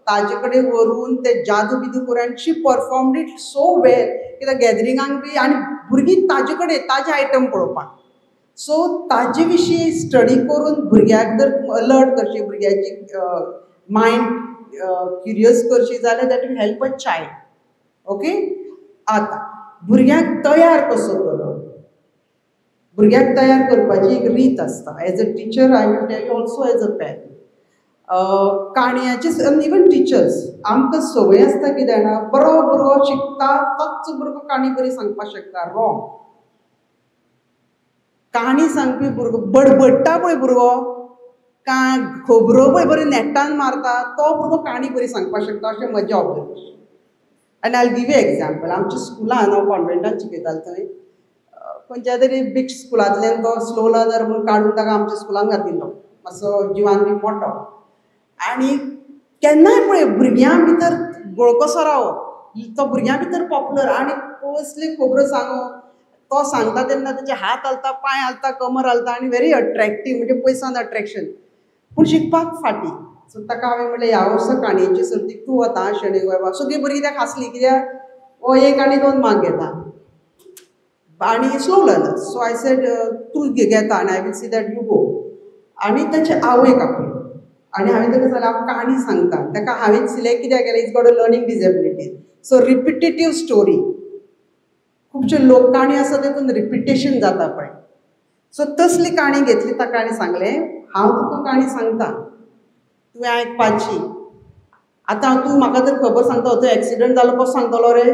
ताजे कडेन व्हरून ते जादू बिदू करून आनी she performed it so well की त्या गॅदरिंगांक बी आनी भुरगीं ताजे कडेन ताजे आयटम पळोवपाक. सो ताजे विशीं स्टडी करून भुरग्याक जर अलर्ट करशी, भुरग्याची मायंड क्युरियस करशी जाल्यार that will help a child. Okay, आतां भुरग्यांक तयार कसो करप, भुरग्यांक तयार करपाची एक रीत आसता. As a teacher I will tell you also as a parent, काणयांचे even teachers आमकां संवय आसता कितें जाणा, बरो भुरगो शिकता तोच भुरगो काणी बरी सांगपाक शकता. रॉंग. काणी सांगपी भुरगो बडबडटा पळय भुरगो, का खबरो पळय बरी नेटान मारता, तो भुरगो काणी बरी सांगपाक शकता, अशें म्हजें ऑब्जर्वेशन. आनी I give you example. आमच्या स्कुलान हांव कॉन्वेंटान शिकयतालें, थंय खंयच्या तरी बीग स्कुलांतल्यान तो स्लो लर्नर म्हूण काडून ताका आमच्या स्कुलान घातिल्लो, मातसो जिवान बी मोटो. आनी केन्नाय पळय भुरग्यां भितर गोळकसो रावप, तो भुरग्यां भितर पॉपुलर आनी कसली खबरो सांगो तो सांगता तेन्ना तेजे हात हालता, पांय हालता, कमर हालता आनी व्हेरी अट्रेक्टीव, म्हणजे पयसान अट्रेक्शन, पूण शिकपाक फाटीं. सो ताका हांवें म्हणलें ह्या वर्सा काणयेचे सर्तीक तूं वता शणै गोंयबाब. सगळीं भुरगीं ताका हांसलीं कित्याक हो 1 आनी 2 मार्क घेता आनी slow learner. So I said तूं घेता आनी I will see that you go. आनी ताचे आवयक आपयलें आनी हांवें ताका सांगलें हांव काणी सांगता. ताका हांवें सिलेक्ट कित्याक केलें, is got a learning disability. So repetitive story, खुबशे लोक काणी आसा तेतून रिपिटेशन जाता पळय. सो तसली काणी घेतली ताका आनी सांगलें हांव तुका काणी सांगता, तुवें आयकपाची. आतां तूं म्हाका जर खबर सांगता तो एक्सिडंट जालो कसो सांगतलो रे,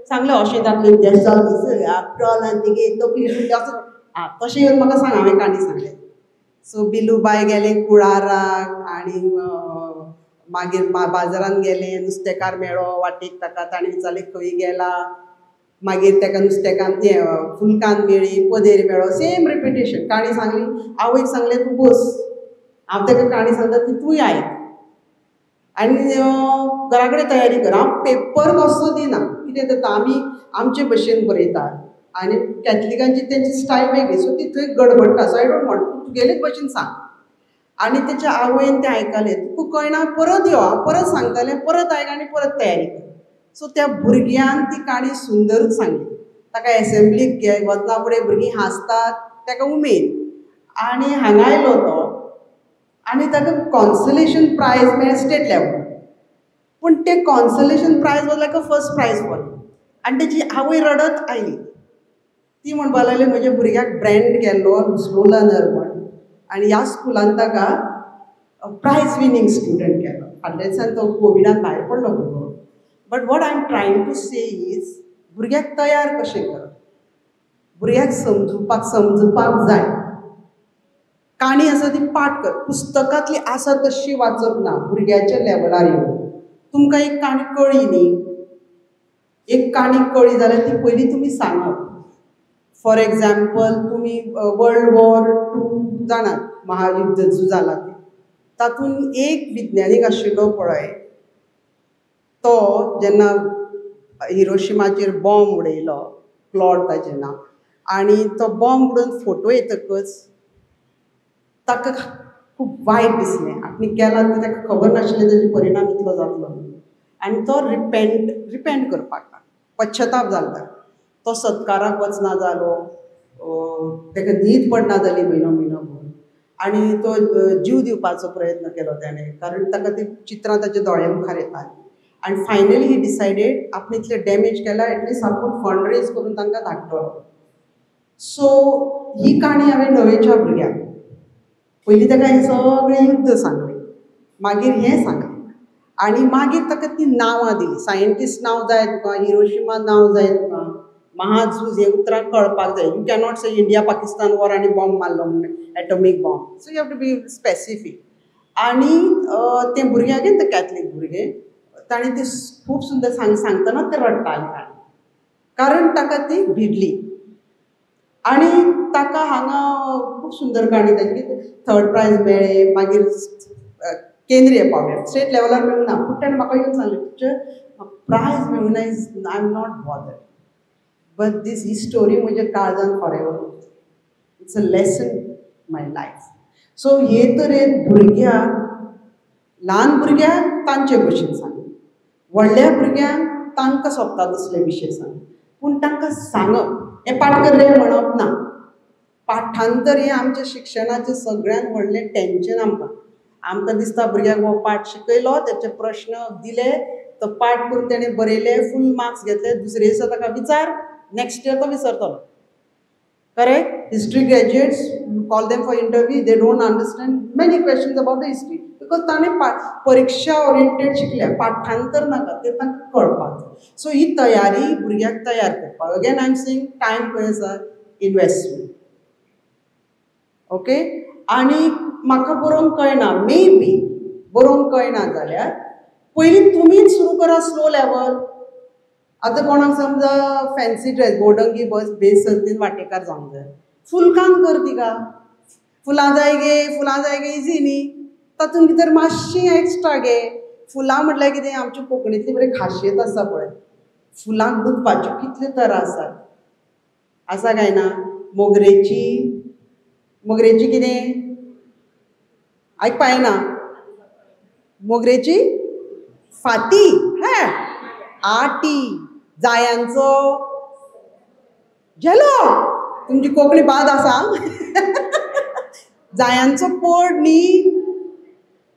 सांगलें अशें जातलें तें जालें आपटोल आनी तेगे तकली फुडली असो आं तशें येवन म्हाका सांग. हांवें काणी सांगलें. सो बिलूबाय गेलें कुळाराक आनी मागीर बाजारान गेलें, नुस्तेकार मेळ्ळो वाटेक ताका, ताणें विचारलें खंय गेला, मागीर ताका नुस्तेकान तें फुलकान मेळ्ळी, पदेर मेळ्ळो, सेम रिपिटेशन. काणी सांगली, आवयक सांगलें तूं बस, हांव ताका काणी सांगता ती तूंय आयक आनी घरा कडेन तयारी कर. हांव पेपर कसो दिना, कितें जाता आमी आमचे भशेन बरयता आनी कॅथलिकांची तेंची स्टायल वेगळी, सो ती थंय गडबडटा. सो I don't want, तूं तुगेलेच भशेन सांग. आनी तेच्या आवयन तें आयकलें, तुका कळना परत यो, हांव परत सांगतालें, परत आयक आनी परत तयारी कर. सो त्या भुरग्यान ती काणी सुंदरूच सांगली. ताका एसेंब्लीक वतना फुडें भुरगीं हांसतात, ताका उमेद. आनी हांगा आयलो तो आनी ताका कॉन्सलेशन प्रायज मेळ्ळें स्टेट लेवल, पूण तें consolation prize was like a first prize for. आनी तेजी आवय रडत आयली, ती म्हणपाक लागली म्हज्या भुरग्याक ब्रँड केल्लो स्लो लर्नर म्हण आनी ह्या स्कुलान ताका प्रायज विनींग स्टुडंट केलो. फाटल्या दिसान तो कोविडान भायर पडलो भुरगो. But what I am trying to say is भुरग्याक तयार कशें करप, भुरग्याक समजुपाक जाय. काणी आसा ती पाठ कर, पुस्तकांतली आसा तशी वाचप ना, भुरग्याच्या लेवलार येवन. तुमकां एक काणी कळ्ळी न्ही, एक काणी कळ्ळी जाल्यार ती पयलीं तुमी सांगप. फॉर एग्जाम्पल तुमी वर्ल्ड वॉर 2 जाणात, महायुद्ध जो जाला तें, तातूंत एक विज्ञानीक आशिल्लो पळय, तो जेन्ना हिरोशिमाचेर बॉम्ब उडयलो, क्लॉड ताजें नांव, आनी तो बॉम्ब उडोवन फोटो येतकच ताका खूब वायट दिसलें. आपणें केलां तें ताका खबर नाशिल्लें ताजे परिणाम इतलो जातलो म्हणून, आनी तो रिपेंट करपाक लागलो, पश्चताप जालो ताका. तो सत्काराक वचना जालो, ताका न्हीद पडना जाली म्हयनो म्हयनो भर, आनी तो जीव दिवपाचो प्रयत्न केलो ताणें, कारण ताका ती चित्रां ताच्या दोळ्या मुखार येतालीं. आनी फायनली ही डिसायडेड आपणें इतलें डॅमेज केलां, एटलिस्ट आपूण फंड रेज करून तांकां धाडटलो. सो ही काणी हांवें णवेच्या भुरग्याक पयलीं ताका हें सगळें युद्ध सांगलें, मागीर हें सांगलें, आनी मागीर ताका ती नांवां दिलीं. सायंटिस्ट नांव जाय तुका, हिरोशिमा नांव जाय तुका, महाझूज हे उतरां कळपाक जाय. You cannot say India Pakistan war आनी बॉम्ब मारलो म्हणून, atomic bomb. So you have to be specific. आनी तें भुरगें अगेन ते कॅथलीक भुरगें, ताणें तें खूब सुंदर सांगतना तें रडटालें ताणें, कारण ताका ती भिडली. आनी ताका हांगा खूब सुंदर काणी ताची थर्ड प्रायज मेळ्ळें, मागीर केंद्रीय पावंड्यार, स्टेट लेवलार मेळूंक ना, पूण ताणें म्हाका येवन सांगलें, टिचर प्रायज मेळूंक ना is I am not bothered, but this he story म्हज्या काळजान forever, it's a lesson my life. So हे तरेन भुरग्यांक, ल्हान भुरग्यांक तांचे भशेन सांग, व्हडल्या भुरग्यांक तांकां सोबता तसले विशय सांग, पूण तांकां सांगप हें पाठ कर रे म्हणप ना. पाठांतर हें आमच्या शिक्षणाचें सगळ्यांत व्हडलें टेंशन आमकां. आमकां दिसता भुरग्याक हो पाठ शिकयलो, तेचे प्रश्न दिले, तो पाठ करून तेणें बरयले, फूल मार्क्स घेतले, दुसरे दिसा ताका विचार, नेक्स्ट इयर तो विसरतलो. Correct? History graduates, you call them for interview, they don't understand many questions about the history because ताणें परिक्षा ओरिएंटेड शिकल्या, पाठांतर नाका, तें तांकां कळपाक जाय. सो ही तयारी भुरग्याक तयार करपाक, again I am saying time खंय आसा, इनवेस्टमेंट. ओके, आनी म्हाका बरोवंक कळना, मे बी बरोवंक कळना जाल्यार पयलीं तुमीच सुरू करा स्लो लेवल. आतां कोणाक समजा फॅन्सी ड्रेस, भोडंगी बस बेस सर्तीन वांटेकार जावंक जाय, फुलकान कर तिका, फुलां जाय गे, फुलां जाय गे, इजी न्ही, तातूंत भितर मातशी एक्स्ट्रा गे. फुलां म्हटल्यार कितें, आमच्या कोंकणींतली बरी खाशियत आसा पळय, फुलां गुंतपाच्यो कितल्यो तरा आसात, आसा काय ना? मोगरेची, मोगरेची कितें आयकपा येना, मोगरेची फाती, हे आटी, जायांचो झेलो, तुमची कोंकणी बाद आसा. जायांचो पोड न्ही,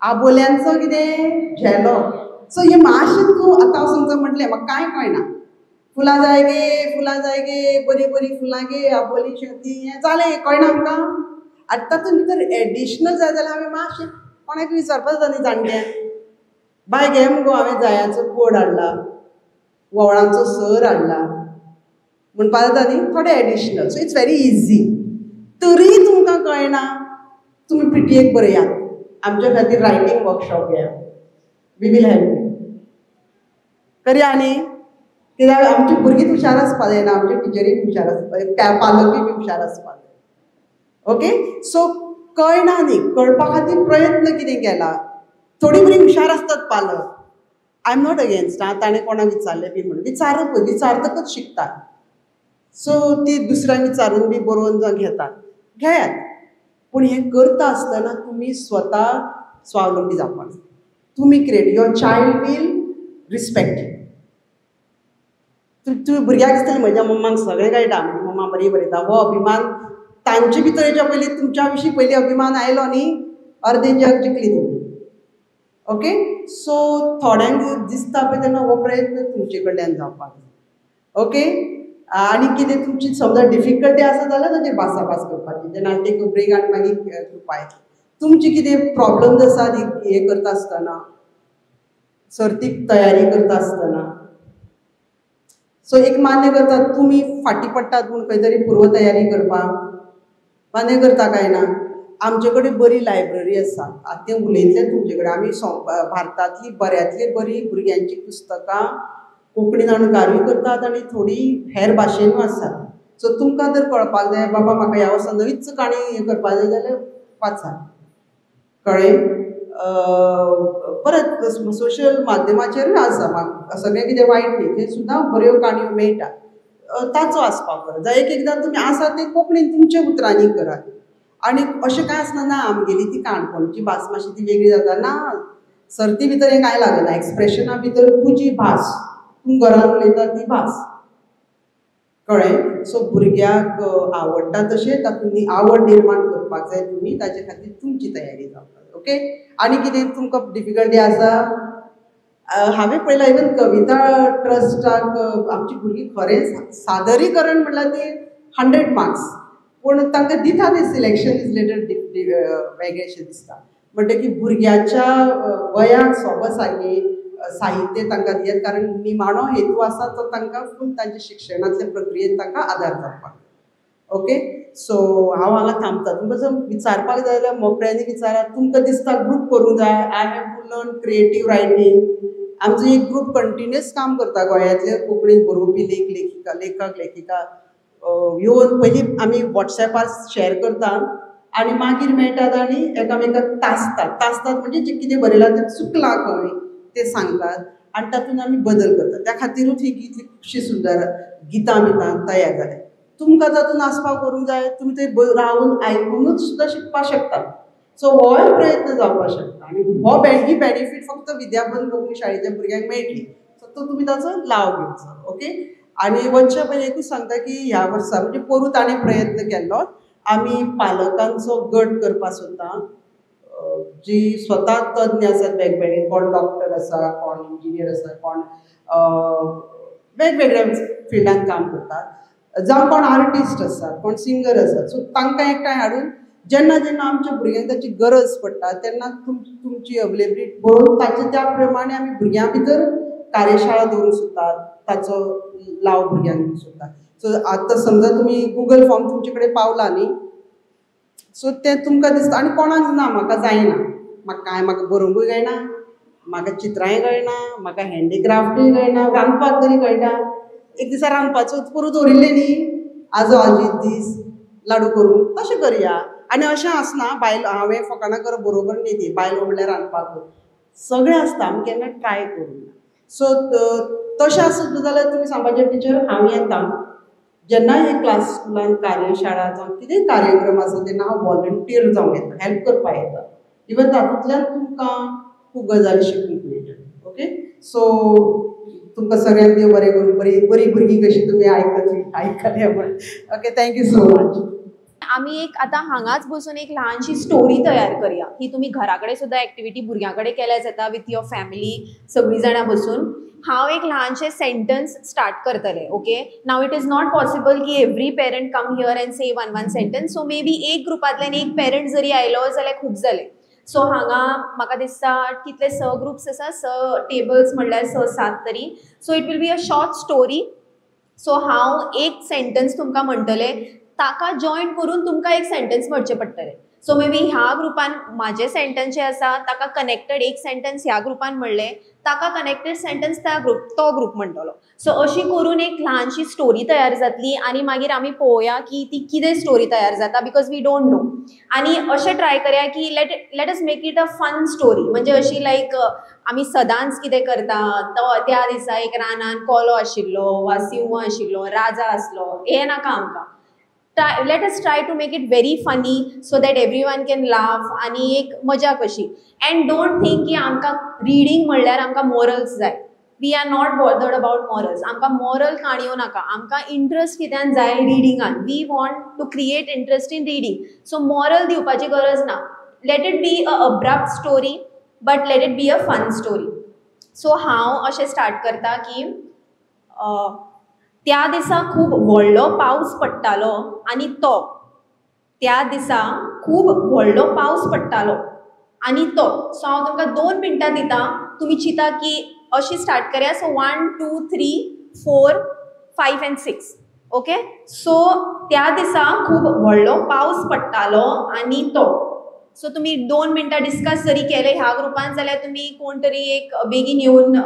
आबोल्यांचो कितें झेलो. सो हे मातशें तूं आतां हांव समजा म्हटलें म्हाका कांय कळना, फुलां जाय गे, फुलां जाय गे, बरीं बरीं फुलां गे, आबोली शेंवती, हें जालें कळना आमकां. आतां तातूंत भितर एडिशनल जाय जाल्यार हांवें मातशें कोणाक विचारपाक जाता न्ही जाणट्यांक, बाय घे मुगो हांवें जायांचो पोड हाडला, वोवळांचो सर हाडला म्हणपा जाता न्ही, थोडे additional. So it's very easy. तरी तुमकां कळना, तुमी पीटीएक बरयात, आमच्या खातीर रायटींग वर्कशॉप घेयात, we will help you. करया न्ही, कित्याक आमची भुरगींच हुशार आसपा जायना, आमचे टिचरीय हुशार आसपा जाय, पालकूय बी हुशार आसपा जाय. ओके, सो कळना न्ही, कळपा खातीर प्रयत्न कितें केला, थोडी भुरगीं हुशार आसतात पालक, I am not against, आं ताणें कोणाक विचारलें बी म्हणून, विचारप, विचारतकच शिकतात. सो ती दुसऱ्यांक विचारून बी बरोवन जावं घेतात, घेयात, पूण हें करता आसतना तुमी स्वता स्वावलंबी जावपाक जाय. तुमी create, your child will respect you. तुमी भुरग्याक दिसतलें म्हज्या मम्माक सगळें कळटा, म्हजी मम्मा बरी बरयता, हो अभिमान तांचे भितर येच्या पयलीं तुमच्या विशीं पयलीं अभिमान आयलो न्ही, अर्दें जग जिखली तुमी. ओके, सो थोड्यांक दिसता पळय तेन्ना हो प्रयत्न तुमचे कडल्यान जावपाक जाय. ओके, आनी कितें तुमची समजा डिफिकल्टी आसा जाल्यार ताचेर भासाभास करपाची, तेन्ना टेक अ ब्रेक आनी मागीर ग्रुपा येतली. तुमची कितें प्रॉब्लम्स आसा ती हें करता आसतना, सर्तीक तयारी करता आसतना, सो एक मान्य करतात तुमी फाटीं पडटात म्हूण खंय तरी पूर्व तयारी करपाक मान्य करता काय ना? आमचे कडेन बरी लायब्ररी आसा. आतां तें उलयतलें तुमचे कडेन. आमी भारतांतली बऱ्यांतली बरी भुरग्यांची पुस्तकां कोंकणीन अणकारूय करतात आनी थोडी हेर भाशेनूय आसात. सो तुमकां जर कळपाक जाय बाबा म्हाका ह्या वर्सा नवीच काणी हें करपाक जाय जाल्यार वाचात. कळ्ळें? परत सोशल माध्यमाचेरूय आसा, सगळें कितें वायट न्ही, थंय सुद्दां बऱ्यो काणयो मेळटा, ताचो आसपाव करात. जावं एक एकदां तुमी आसा तें कोंकणीन तुमच्या उतरांनी करात. आनी अशें कांय आसना ना आमगेली ती काणकोणची भास मातशी ती वेगळी जाता ना, सर्ती भितर हें कांय लागना. एक्सप्रेशना भितर तुजी भास, तूं घरान उलयता ती भास. कळ्ळें? सो भुरग्याक आवडटा तशें तातूंत आवड निर्माण करपाक जाय तुमी, ताजे खातीर तुमची तयारी जावपाक जाय. ओके? आनी कितें तुमकां डिफिकल्टी आसा? हांवें पळयलां इवन कविता ट्रस्टाक आमची भुरगीं खरेंच सादरीकरण म्हणल्यार ती 100 मार्क्स, पूण तांकां दिता तें सिलेक्शन is litre वेगळेंशें दिसता. म्हणटकीर भुरग्याच्या वयाक सोबा सारकें साहित्य तांकां दियात, कारण निमाणो हेतू आसा तो तांकां फूल तांच्या शिक्षणांतले प्रक्रियेन तांकां आदार जावपाक. ओके? सो हांव हांगा थांबता. तुमकां जर विचारपाक जाय जाल्यार मोकळ्यांनी विचारात. तुमकां दिसता ग्रूप करूंक जाय, I have to learn creative writing. आमचो एक ग्रूप कंटिन्युअस काम करता, गोंयांतले कोंकणीन बरोवपी लेख लेखिका लेखक लेखिका येवन पयलीं आमी वॉट्सॅपार शॅर करता आनी मागीर मेळटात आनी एकामेकाक तासतात. तासतात म्हणजे जें कितें बरयलां तें चुकलां खंय तें सांगतात आनी तातूंत आमी बदल करतात. त्या खातीरूच ही इतली खुबशी सुंदर गितां बितां तयार जाल्या. तुमकां तातूंत आसपाव करूंक जाय, तुमी थंय रावन आयकुनूच सुद्दां शिकपाक शकतात. सो होय प्रयत्न जावपाक शकता आनी हो ही बेनिफीट फक्त विद्याबंध कोंकणी शाळेच्या भुरग्यांक मेळटली. सो तो तुमी ताचो लाव घेवचो. ओके? आनी वचच्या पयलीं एकूच सांगता की ह्या वर्सा म्हणजे पोरूं ताणें प्रयत्न केल्लो, आमी पालकांचो गट करपाक सोदता, जी स्वता तज्ञ आसात वेगवेगळे, कोण डॉक्टर आसा, कोण इंजिनियर आसा, कोण वेगवेगळ्या फिल्डान काम करतात, जावं कोण आर्टिस्ट आसात, कोण सिंगर आसात. सो तांकां एकठांय हाडून जेन्ना जेन्ना आमच्या भुरग्यांक ताची गरज पडटा तेन्ना तुमची अवेलेबिलिटी पळोवन ताचे त्या प्रमाणे आमी भुरग्यां भितर कार्यशाळा दवरूंक सोदतात, ताचो लाव भुरग्यांक दिवंक सोदतात. सो आतां समजा तुमी गुगल फॉर्म तुमचे कडेन पावला न्ही, सो तें तुमकां दिसता आनी कोणाक ना म्हाका जायना, म्हाका कांय म्हाका बरोवंकूय कळना, म्हाका चित्रांय कळना, म्हाका हँडीक्राफ्टूय कळना, रांदपाक तरी कळटा. एक दिसा रांदपाचो करूं दवरिल्लें न्ही, आजो आजी दीस लाडू करूं तशें करया. आनी अशें आसना बायलो, हांवें फकाणां करप बरोबर न्ही ती, बायलो म्हणल्यार रांदपाक सगळें आसता, आमी केन्ना ट्राय करूंक ना. सो तशें आसत जाल्यार तुमी सांगपाचें टिचर हांव येता, जेन्ना हे क्लास स्कुलान कार्यशाळा जावं कितें कार्यक्रम आसा तेन्ना हांव वॉलंटियर जावंक येता, हेल्प करपाक येता. इवन तातूंतल्यान तुमकां खूब गजाली शिकूंक मेळटा. ओके? सो तुमकां सगळ्यांक देव बरें करूं, बरी बरी भुरगीं कशीं तुमी आयकतलीं आयकलें म्हण. Okay, thank you so much. आमी एक आतां हांगाच बसून एक ल्हानशी स्टोरी तयार करया, ही तुमी घरा कडेन सुद्दां एक्टिविटी भुरग्यां कडेन केल्यार जाता विथ your family, सगळीं जाणां बसून. हांव एक ल्हानशें सेंटन्स स्टार्ट करतलें. Okay? Now it is not possible की every parent come here and say one one sentence. So maybe एक ग्रुपांतल्यान एक पेरंट जरी आयलो जाल्यार खूब जालें. सो हांगा म्हाका दिसता कितले 6 ग्रुप्स आसा, 6 टेबल्स म्हणल्यार 6-7 तरी. So it will be a short story. So हांव एक सेंटन्स तुमकां म्हणटलें, ताका जॉयन करून तुमकां एक सेंटन्स म्हणचें पडटलें. सो मे बी ह्या ग्रुपान म्हाजें सेंटन्स जें आसा ताका कनेक्टेड एक सेंटन्स ह्या ग्रुपान म्हणलें, ताका कनेक्टेड सेंटन्स त्या ग्रुप तो ग्रुप म्हणटलो. सो अशी करून एक ल्हानशी स्टोरी तयार जातली आनी मागीर आमी पळोवया की ती कितें स्टोरी तयार जाता, because we don't know. आनी अशें ट्राय करया की let us make it a fun story. म्हणजे अशी लायक आमी सदांच कितें करता, तो त्या दिसा एक रानान कोलो आशिल्लो वा सिंह आशिल्लो, राजा आसलो, हें नाका आमकां. Let us try to make it very funny so that everyone can laugh आनी एक मजा कशी. And don't think की आमकां रिडींग म्हणल्यार आमकां मोरल्स जाय. We are not bothered about morals. आमकां मोरल काणयो नाका, आमकां इंट्रस्ट कित्यान जाय रिडिंगान. We want to create interest in reading. So moral दिवपाची गरज ना. Let it be a abrupt story but let it be a fun story. So हांव अशें स्टार्ट करता की त्या दिसा खूब व्हडलो पावस पडटालो आनी तो त्या दिसा खूब व्हडलो पावस पडटालो आनी तो. सो हांव तुमकां 2 मिनटां दिता, तुमी चिंता की अशी स्टार्ट करया. So 1 2 3 4 5 and 6. ओके, सो त्या दिसा खूब व्हडलो पावस पडटालो आनी तो सो तुमी 2 मिनटां डिस्कस जरी केले ह्या ग्रुपान जाल्यार तुमी कोण तरी एक बेगीन येवन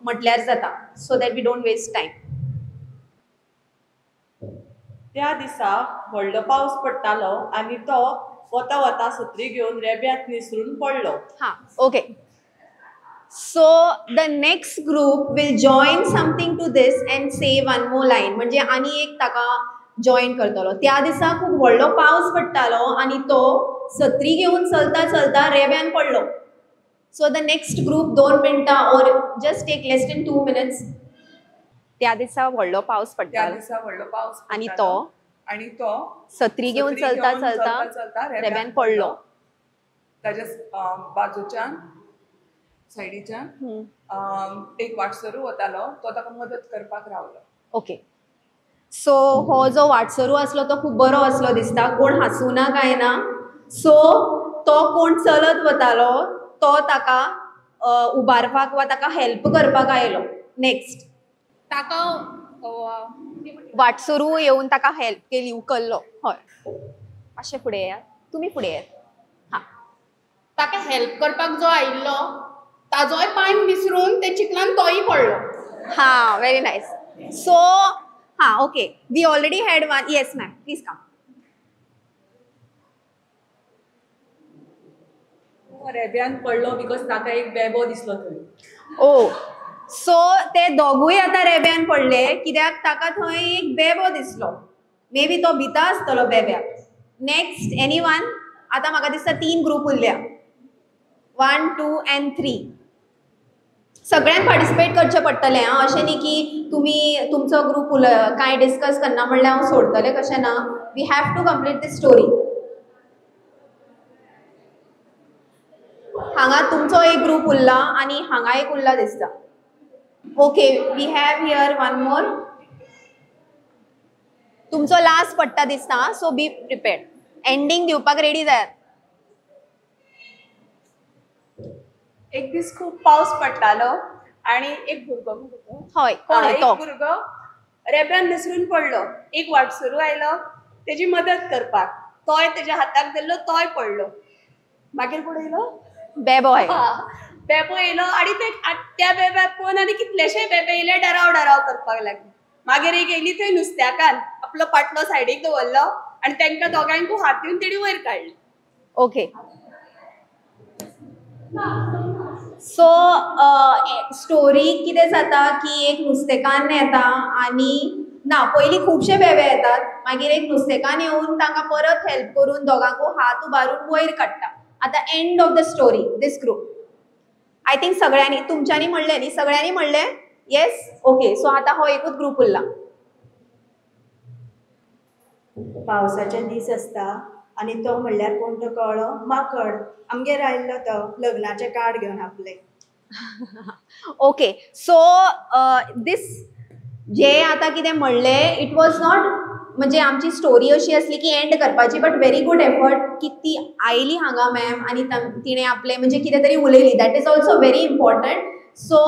म्हटल्यार जाता, so that we don't waste time. त्या दिसा व्हडलो पावस पडटालो आनी तो वता वता सत्री घेवन रेब्यांत निसरून पडलो. हां, okay. So the next group will join something to this and say one more line, म्हणजे आनी एक ताका जॉईन करतलो. त्या दिसा खूब व्हडलो पावस पडटालो आनी तो सत्री घेवन चलता चलता रेब्यान पडलो. सो the next group 2 मिनटां or just take less than 2 minutes. त्या दिसा व्हडलो पावस पडटालो, त्या दिसा व्हडलो पावस आनी तो सत्री घेवन चलता चलता रेब्यान पडलो. ताच्या बाजूच्यान सायडीच्यान एक वाटसरू वतालो, तो ताका मदत करपाक रावलो. ओके, सो हो जो वाटसरू आसलो तो खूब बरो आसलो दिसता, कोण हांसूं ना काय ना. सो तो कोण चलत वतालो तो ताका उबारपाक वा ताका हेल्प करपाक आयलो. नेक्स्ट, ताका वाटसरू येवन ताका हेल्प केली, उखल्लो. हय, मातशें फुडें येयात, तुमी फुडें येयात. हां, ताका हेल्प करपाक जो आयिल्लो ताजोय पांय निसरून ते चिखलान तोय पडलो. हां, व्हेरी नायस. सो हां, okay, we already had one. Yes ma'am, please come. रेब्यान पडलो because ताका एक बेबो दिसलो थंय. ओ, सो ते दोगूय आतां रेब्यान पडले कित्याक ताका थंय एक बेबो दिसलो. मे बी तो भिता आसतलो बेब्याक. Next, any one? आतां म्हाका दिसता 3 ग्रूप उरल्या, 1, 2 and 3. सगळ्यांक पार्टिसिपेट करचें पडटलें आं, अशें न्ही की तुमी तुमचो ग्रूप कांय डिस्कस करना म्हणल्यार हांव सोडटलें कशें ना. We have to complete this story. हांगा तुमचो एक ग्रूप उरला आनी हांगा एक उरला दिसता. Okay, we have here one more. तुमचो लास्ट पडटा दिसता, सो बी प्रिपेर्ड. एंडींग दिवपाक रेडी जायात. एक दीस खूब पावस पडटालो आनी एक भुरगो, हय, कोण एक भुरगो रेब्यान निसरून पडलो. एक वाटसरू आयलो तेजी मदत करपाक, तोय तेज्या हाताक धरलो, तोय पडलो. मागीर कोण येयलो? बेबो. बेबो येयलो आनी त्या बेब्याक पळोवन आनी कितलेशे बेबे येयले, डराव डराव करपाक लागले. मागीर एक येयली थंय नुस्त्याकान आपलो पाटलो सायडीक दवरलो आनी तांकां दोगांयकूय हात दिवन तेणी वयर काडले. ओके, सो स्टोरी कितें जाता की एक नुस्तेकान्न येता आनी ना पयलीं खुबशे बेबे येतात, मागीर एक नुस्तेकान्न येवन तांकां परत हेल्प करून दोगांकूय हात उबारून वयर काडटा. आतां end of the story this group. I think सगळ्यांनी, तुमच्यांनी म्हणलें न्ही, सगळ्यांनी म्हणलें? येस, ओके. सो आतां हो एकूच ग्रूप उरला. पावसाचे दीस आसता आनी तो म्हणल्यार कोण तो कळ्ळो माकड आमगेर आयिल्लो तो लग्नाचें कार्ड घेवन आपलें. ओके, सो दीस जे आतां कितें म्हणलें it was not, म्हणजे आमची स्टोरी अशी आसली की एंड करपाची, बट व्हेरी गुड एफर्ट की ती आयली हांगा मॅम आनी तिणें आपलें म्हणजे कितें तरी उलयली. That is also very important. So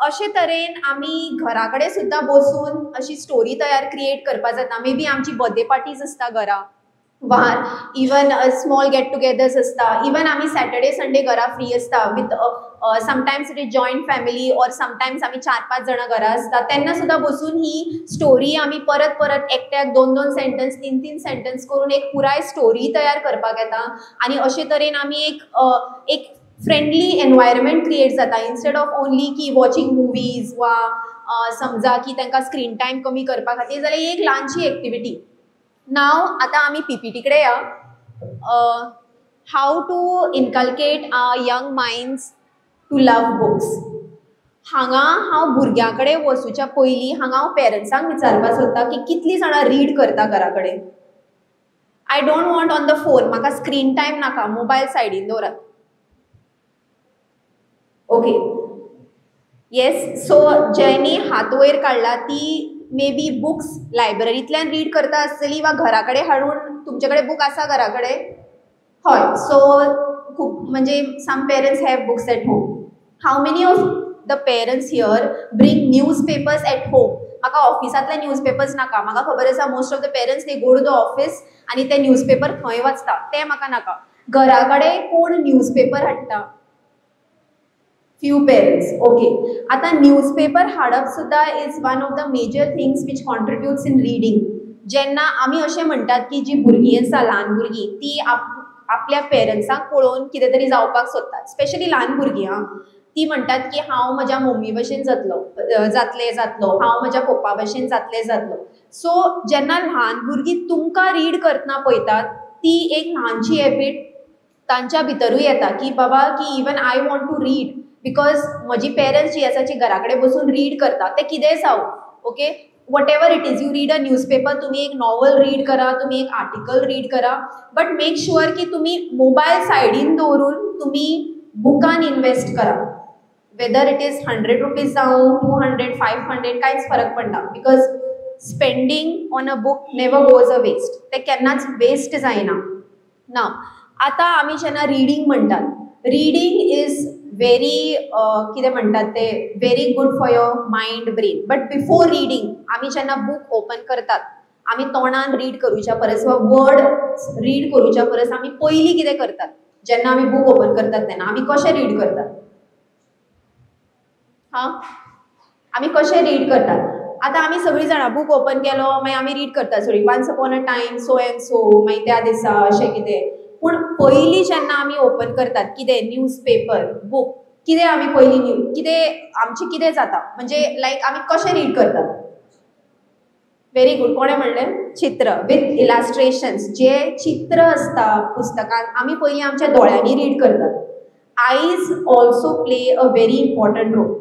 अशे तरेन आमी घरा कडेन सुद्दां बसून अशी स्टोरी तयार क्रिएट करपाक जाता. मे बी आमची बर्थडे पार्टीज आसता घरा, वा इवन स्मॉल गेट टुगेदर्स आसता, इवन आमी सॅटर्डे संडे घरा फ्री आसता with sometimes it is joint family or sometimes आमी 4-5 जाणां घरा आसता, तेन्ना सुद्दां बसून ही स्टोरी आमी परत परत एकट्याक 2-2 सेंटन्स 3-3 सेंटन्स करून एक पुराय स्टोरी तयार करपाक येता. आनी अशे तरेन आमी एक फ्रेंडली एनवायरमेंट क्रिएट जाता, इन्स्टेड ऑफ ओनली की वॉचिंग मुवीज वा समजा की तांकां स्क्रीन टायम कमी करपा खातीर जाल्यार एक ल्हानशी एक्टिविटी. नाव आतां आमी पीपीटी कडेन या. How to inculcate young minds to love books. हांगा हांव भुरग्यां कडेन वचूच्या पयलीं हांगा हांव पेरंट्सांक विचारपाक सोदता की कितलीं जाणां रीड करता घरा कडेन. I don't want on the phone, म्हाका स्क्रीन टायम नाका, मोबायल सायडीन दवरात. ओके, येस. सो ज्यांनी हात वयर काडला ती मे बी बुक्स लायब्ररींतल्यान रीड करता आसतली वा घरा कडेन हाडून, तुमचे कडेन बूक आसा घरा कडेन? हय. सो खूब म्हणजे some parents have books at home. How many of the parents here bring newspapers at home? म्हाका ऑफिसांतले न्यूज पेपर्स नाका. म्हाका खबर आसा most of the parents they go to the office आनी ते न्यूज पेपर थंय वाचता, ते म्हाका नाका. घरा कडेन कोण न्यूज पेपर हाडटा? Few parents. Okay, आतां न्यूज पेपर हाडप सुद्दां is one of the major things which contributes in reading. जेन्ना आमी अशें म्हणटात की जी भुरगीं आसा, ल्हान भुरगीं, ती आपल्या पेरंट्सांक पळोवन कितें तरी जावपाक सोदतात, स्पेशली ल्हान भुरगीं. आं, ती म्हणटात की हांव म्हज्या मम्मी भशेन जातलो जातलें जातलो, हांव म्हज्या पप्पा भशेन जातलें जातलो. सो जेन्ना ल्हान भुरगीं तुमकां रीड करतना पळयतात, ती एक ल्हानशी हॅबीट तांच्या भितरूय येता की बाबा की even I want to read, because म्हजी पेरंट्स जी आसा जी घरा कडेन बसून रीड करता, तें कितेंय जावं, okay, whatever it is, you read a newspaper, तुमी एक नॉवल रीड करा, तुमी एक आर्टिकल रीड करा, बट मेक शुअर की तुमी मोबायल सायडीन दवरून तुमी बुकान इनवेस्ट करा. वेदर it is 100 rupees जावं, 200, 500, कांयच फरक पडना, because spending on a book never goes a waste, तें केन्नाच वेस्ट जायना. ना आतां आमी जेन्ना रिडींग म्हणटात, रिडींग is very कितें म्हणटात ते very good for your mind brain. But before reading आमी जेन्ना बूक ओपन करतात, आमी तोंडान रीड करूच्या परस वा वर्ड रीड करूच्या परस आमी पयलीं कितें करतात, जेन्ना आमी बूक ओपन करतात तेन्ना आमी कशें रीड करतात? हां, आमी कशें रीड करतात? आतां आमी सगळीं जाणां बूक ओपन केलो मागीर आमी रीड करतात सगळीं, once upon a time so and so, मागीर त्या दिसा अशें कितें. पूण पयलीं जेन्ना आमी ओपन करतात कितें न्यूज पेपर, बूक, कितें आमी पयलीं न्यू कितें आमचें कितें जाता, म्हणजे लायक आमी कशें रीड करतात? व्हेरी गूड, कोणें म्हणलें? चित्र विथ इलास्ट्रेशन्स. जे चित्र आसता पुस्तकान आमी पयलीं आमच्या दोळ्यांनी रीड करतात. Eyes also play a very important role.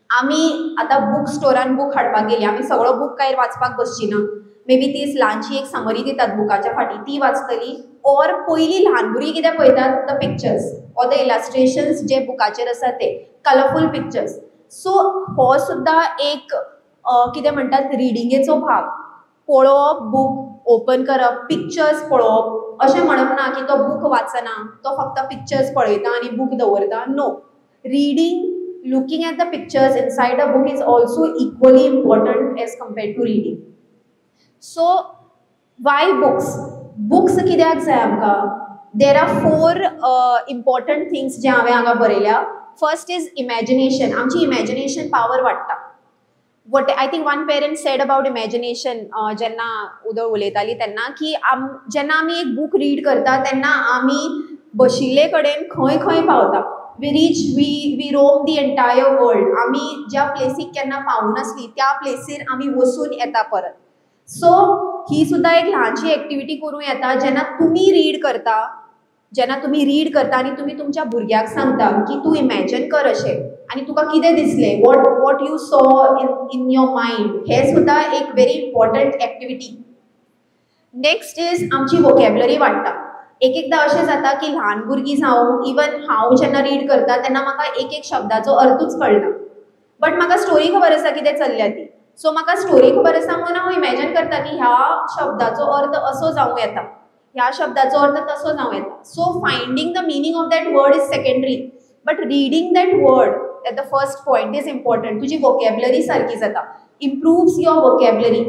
आमी आतां बूक स्टोरान बूक हाडपाक गेली, आमी सगळो बूक कांय वाचपाक बसची ना, मे बी ती ल्हानशी एक समरी दितात बुकाच्या फाटीं, ती वाचतली. ऑर पयलीं ल्हान भुरगीं कितें पळयतात, the pictures or the illustrations जे बुकाचेर आसा ते कलरफूल पिक्चर्स. सो हो सुद्दां एक कितें म्हणटात रिडिंगेचो भाग. पळोवप, बूक ओपन करप, पिक्चर्स पळोवप, अशें म्हणप ना की तो बूक वाचना, तो फक्त पिक्चर्स पळयता आनी बूक दवरता. No, reading, looking at the pictures inside a book is also equally important as compared to reading. So why books? Books कित्याक जाय आमकां? There are 4 important things जे हांवें हांगा बरयल्या. First is imagination. आमची इमॅजिनेशन पावर वाडटा. What I think one parent said about imagination जेन्ना उदळ उलयताली तेन्ना, की जेन्ना आमी एक बूक रीड करता तेन्ना आमी बशिल्ले कडेन खंय खंय पावता. We reach, we roam the entire world. आमी ज्या प्लेसीक केन्ना पावूं नासली त्या प्लेसीर आमी वचून येता परत. सो ही सुद्दां एक ल्हानशी एक्टिविटी करूं येता, जेन्ना तुमी रीड करता, जेन्ना तुमी रीड करता आनी तुमी तुमच्या भुरग्याक सांगता की तूं इमॅजन कर अशें आनी तुका कितें दिसलें, what you saw in your mind, हें सुद्दां एक very important activity. Next is आमची वोकॅबलरी वाडटा. एक एकदां अशें जाता की ल्हान भुरगीं जावं, इवन हांव जेन्ना रीड करता तेन्ना म्हाका एक एक शब्दाचो अर्थूच कळना, बट म्हाका स्टोरी खबर आसा कितें चल्ल्या ती. सो म्हाका स्टोरी खबर आसा म्हणून हांव इमॅजन करता की ह्या शब्दाचो अर्थ असो जावं येता, ह्या शब्दाचो अर्थ तसो जावं येता. So finding the meaning of that word is secondary, but reading that word at the first point is important. तुजी वोकॅबलरी सारकी जाता, इम्प्रूव्स your vocabulary.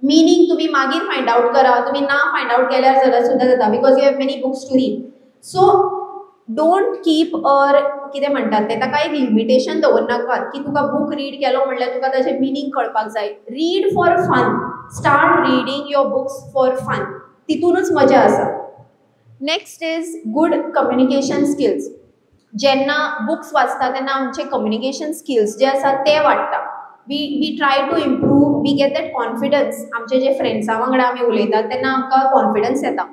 Meaning तुमी मागीर फायंड आवट करा, तुमी ना फायंड आवट केल्यार जाल्यार सुद्दां जाता, because you have many books to read. So don't keep or कितें म्हणटात तें, ताका एक लिमिटेशन दवरनाकात की तुका बूक रीड केलो म्हणल्यार तुका ताजें मिनींग कळपाक जाय. Read for fun, start reading your books for fun, तितूनच मजा आसा. Next is good communication skills. जेन्ना बुक्स वाचता तेन्ना आमचे कम्युनिकेशन स्किल्स जे आसा ते वाडटा. We try to improve, we get that confidence. आमचे जे फ्रेंड्सां वांगडा आमी उलयतात तेन्ना आमकां कॉन्फिडन्स येता.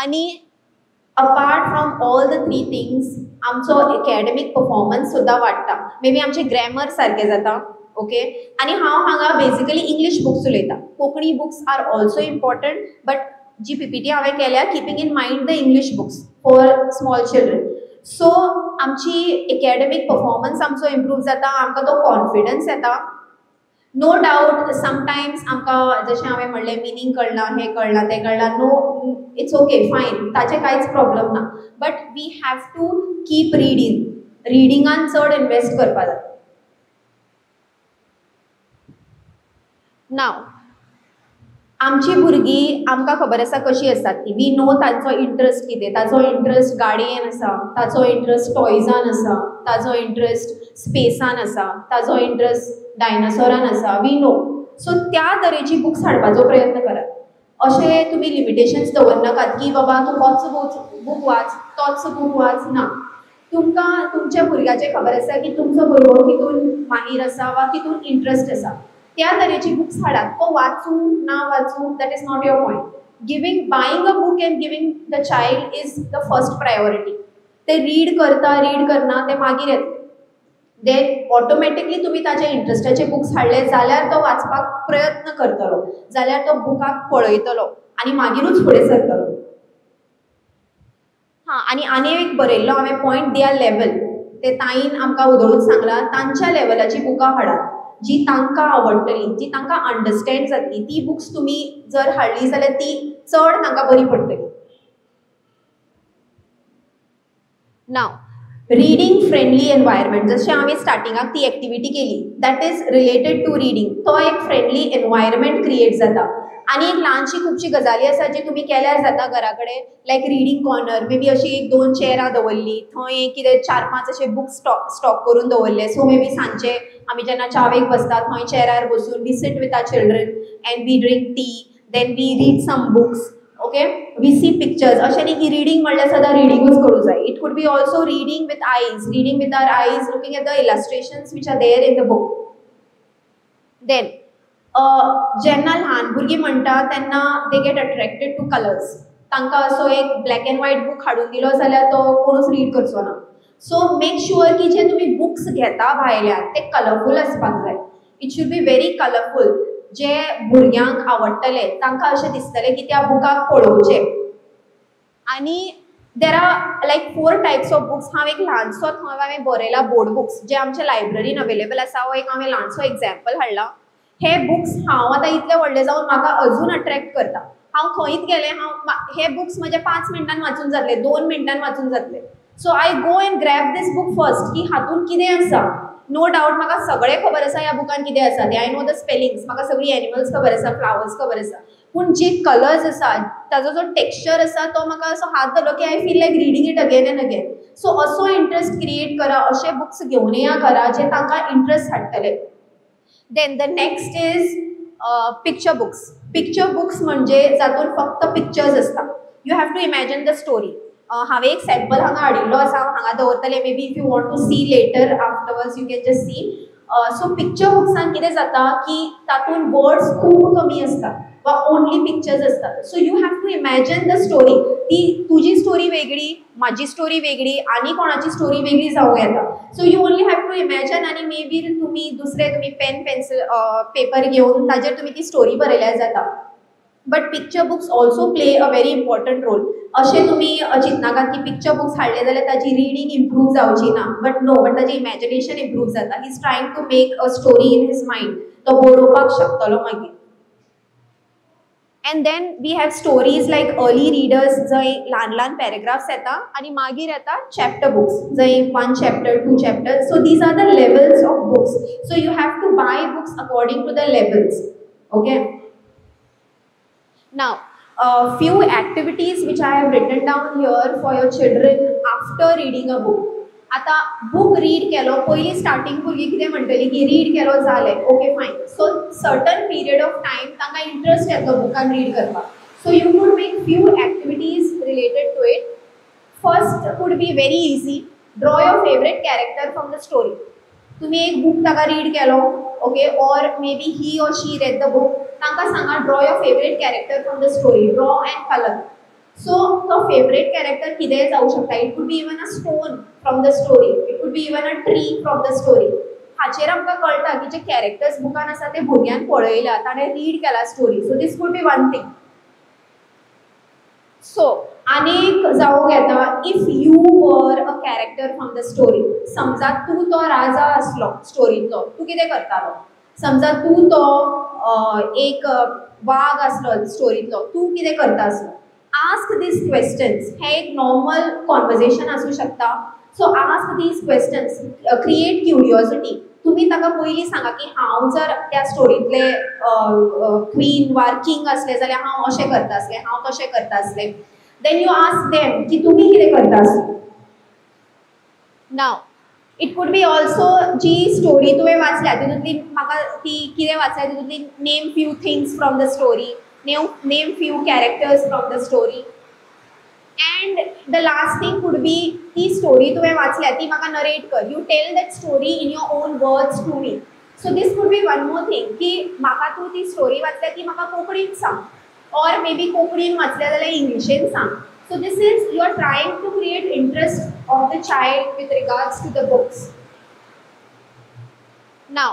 आनी apart from all the 3 things आमचो एकॅडमीक परफॉर्मन्स सुद्दां वाडटा. मे बी आमचें ग्रॅमर सारकें जाता, ओके. आनी हांव हांगा बेजिकली इंग्लीश बुक्स उलयतां, Konkani books are also important, but G PPT हांवें केल्या keeping in mind the English books for small children. So आमची एकॅडमीक परफॉर्मन्स आमचो इम्प्रूव जाता, आमकां तो कॉन्फिडन्स येता. नो डावट समटायम्स आमकां जशें हांवें म्हणलें मिनींग कळना, हें कळना, तें कळना, नो, it's okay, fine, ताचें कांयच प्रॉब्लम ना, but we have to keep reading. रिडिंगान चड इनवेस्ट करपा जाय. नाव आमची भुरगीं आमकां खबर आसा कशी आसतात ती, we know तांचो इंट्रस्ट कितें, ताचो इंट्रस्ट गाडयेन आसा, ताचो इंट्रस्ट टॉयजान आसा, ताचो इंट्रस्ट स्पेसान आसा, ताचो इंट्रस्ट डायनासोरान आसा, we know. सो त्या तरेची बुक्स हाडपाचो प्रयत्न करात. अशें तुमी लिमिटेशन्स दवरनाकात की बाबा तूं होच बूक वाच, तोच बूक वाच, ना. तुमकां तुमच्या भुरग्याचें खबर आसा की तुमचो भुरगो कितून माहीर आसा वा कितून इंट्रस्ट आसा, त्या तरेची बुक्स हाडात. तो वाचूं ना वाचूं that is not your point. Giving buying a book and giving the child is the first priority. ते रीड करता रीड करना ते मागीर येतले, then automatically तुमी ताच्या इंट्रस्टाचे बुक्स हाडले जाल्यार तो वाचपाक प्रयत्न करतलो, जाल्यार तो बुकाक पळयतलो आनी मागीरूच फुडें सरतलो. हां, आनी आनी एक बरयल्लो हांवें पॉयंट, they are level. ते ताईन आमकां उदळून सांगलां तांच्या लेवलाची बुकां हाडात जी तांकां आवडटली, जी तांकां अंडरस्टँड जातली, ती बुक्स तुमी जर हाडली जाल्यार ती चड तांकां बरी पडटली. नाव रिडींग फ्रेंडली एनवायरमेंट, जशें हांवें स्टार्टिंगाक ती एक्टिविटी केली that is related to reading, तो एक फ्रेंडली एनवायरमेंट क्रिएट जाता. आनी एक ल्हानशी खुबशी गजाली आसा जी तुमी केल्यार जाता घरा कडेन, लायक रिडींग कॉर्नर, मे बी अशी एक दोन चेरां दवरली, थंय एक कितें 4-5 अशे बुक्स स्टॉक करून दवरले. सो मे बी सांजचे आमी जेन्ना च्यावेक बसता थंय चेरार बसून we sit with our children and we drink tea, then we read some books, okay, we see pictures. अशें न्ही की रिडींग म्हणल्यार सदां रिडींगूच करूं जाय. It could be also reading with eyes, reading with our eyes, looking at the illustrations which are there in the book. Then जेन्ना ल्हान भुरगीं म्हणटा तेन्ना they get attracted to colours. तांकां असो एक ब्लॅक एंड व्हायट बूक हाडून दिलो जाल्यार तो कोणूच रीड करचो ना. सो मेक शुअर की जे तुमी बुक्स घेता भायल्यान ते कलरफूल आसपाक जाय. It should be very colourful, जे भुरग्यांक आवडटले, तांकां अशें दिसतलें की त्या बुकाक पळोवचें. आनी there are like 4 types of books. हांव एक ल्हानसो थंय हांवें बरयला बोर्ड बुक्स जे आमच्या लायब्ररीन अवेलेबल आसा, हो एक हांवें ल्हानसो एग्जाम्पल हाडला. हे बुक्स हांव आतां इतले व्हडले जावन म्हाका अजून अट्रॅक्ट करता. हांव खंयच गेलें, हांव हे बुक्स म्हजे 5 मिनटान वाचून जातले, 2 मिनटान वाचून जातले. So I go and grab this book first की हातून कितें आसा. नो डावट म्हाका सगळें खबर आसा ह्या बुकान कितें आसा तें, I know the spellings, म्हाका सगळीं एनिमल्स खबर आसा, फ्लावर्स खबर आसा, पूण जे कलर्स आसा ताजो जो टेक्स्चर आसा तो म्हाका असो हात धरलो की I feel like reading it again and again. So असो इंट्रस्ट क्रिएट करा, अशे बुक्स घेवन या घरा जे तांकां इंट्रस्ट हाडटले. Then the next is picture books. Picture books म्हणजे जातून फक्त पिक्चर्स आसता. You have to imagine the story. हांवें एक सॅम्पल हांगा हाडिल्लो आसा, हांव हांगा दवरतलें, maybe if you want to see later afterwards you can just see. So picture बुक्सान कितें जाता की तातूंत वर्ड्स खूब कमी आसता वा ओनली पिक्चर्स आसतात. So you have to imagine the story. ती तुजी स्टोरी वेगळी, म्हाजी स्टोरी वेगळी, आनी कोणाची स्टोरी वेगळी जावं येता. So you only have to imagine आनी मे बी तुमी दुसरे तुमी पेन पेन्सिल पेपर घेवन ताजेर तुमी ती स्टोरी बरयल्यार जाता. But picture books also play a very important role. अशें तुमी चिंतनाकात की पिक्चर बुक्स हाडले जाल्यार ताजी रिडींग इम्प्रूव जावची ना, बट नो, बट ताजें इमॅजिनेशन इम्प्रूव जाता. He is trying to make a story in his mind, तो बरोवपाक शकतलो मागीर. And then we have stories like early readers, जंय ल्हान ल्हान पॅरेग्राफ्स येता, आनी मागीर येता चॅप्टर बुक्स जंय 1 chapter 2 chapter. So these are the levels of books. So you have to buy books according to the levels. Okay. Now, few activities which I have written down here for your children after reading a book. आता book read केलो, पयली starting भुरगीं कितें म्हणटली की read केलो जालें, okay fine. So certain period of time तांकां इंट्रस्ट येतलो बुकान रीड करपाक. So you could make few activities related to it. First could be very easy, draw your favourite character from the story. तुम्ही एक book ताका read केलो, okay, or maybe he or she read the book, तांकां सांगा draw your favourite character from the story, draw and colour. So तो favourite character कितेंय जावं शकता. It could be even a stone from the story, it could be even a tree from the story. हाचेर आमकां कळटा की जे characters बुकान आसा ते भुरग्यान पळयला, ताणें रीड केला story. So this could be one thing. So आनीक जावंक येता, if you were a character from the story, समजा तूं तो राजा आसलो स्टोरींतलो, तूं कितें करतालो? समजा तूं तो एक वाग आसलो स्टोरींतलो, तूं कितें करता आसलो? Ask these questions. हें एक नॉर्मल कॉन्वर्जेशन आसूं शकता. So ask these questions, create curiosity. तुम्ही ताका पयलीं सांगा की हांव जर त्या स्टोरींतले क्वीन वा किंग असले जाल्यार हांव अशें करता आसलें, हांव तशें करता आसलें. Then you ask them की तुमी कितें करता आसले. Now it could be also ji story तुवें वाचल्या तितूंतली म्हाका ती कितें वाचल्या तितूंतली name few things from the story, name few characters from the story. And the last thing could be ती स्टोरी तुवें वाचल्या ती म्हाका नरेट कर, you tell that story in your own words to me. So this could be one more thing की म्हाका तूं ती स्टोरी वाचल्या ती म्हाका कोंकणीन सांग, ऑर मे बी कोंकणीन वाचल्या जाल्यार इंग्लिशीन सांग. So this is, you are trying to create interest of the child with regards to the books. Now,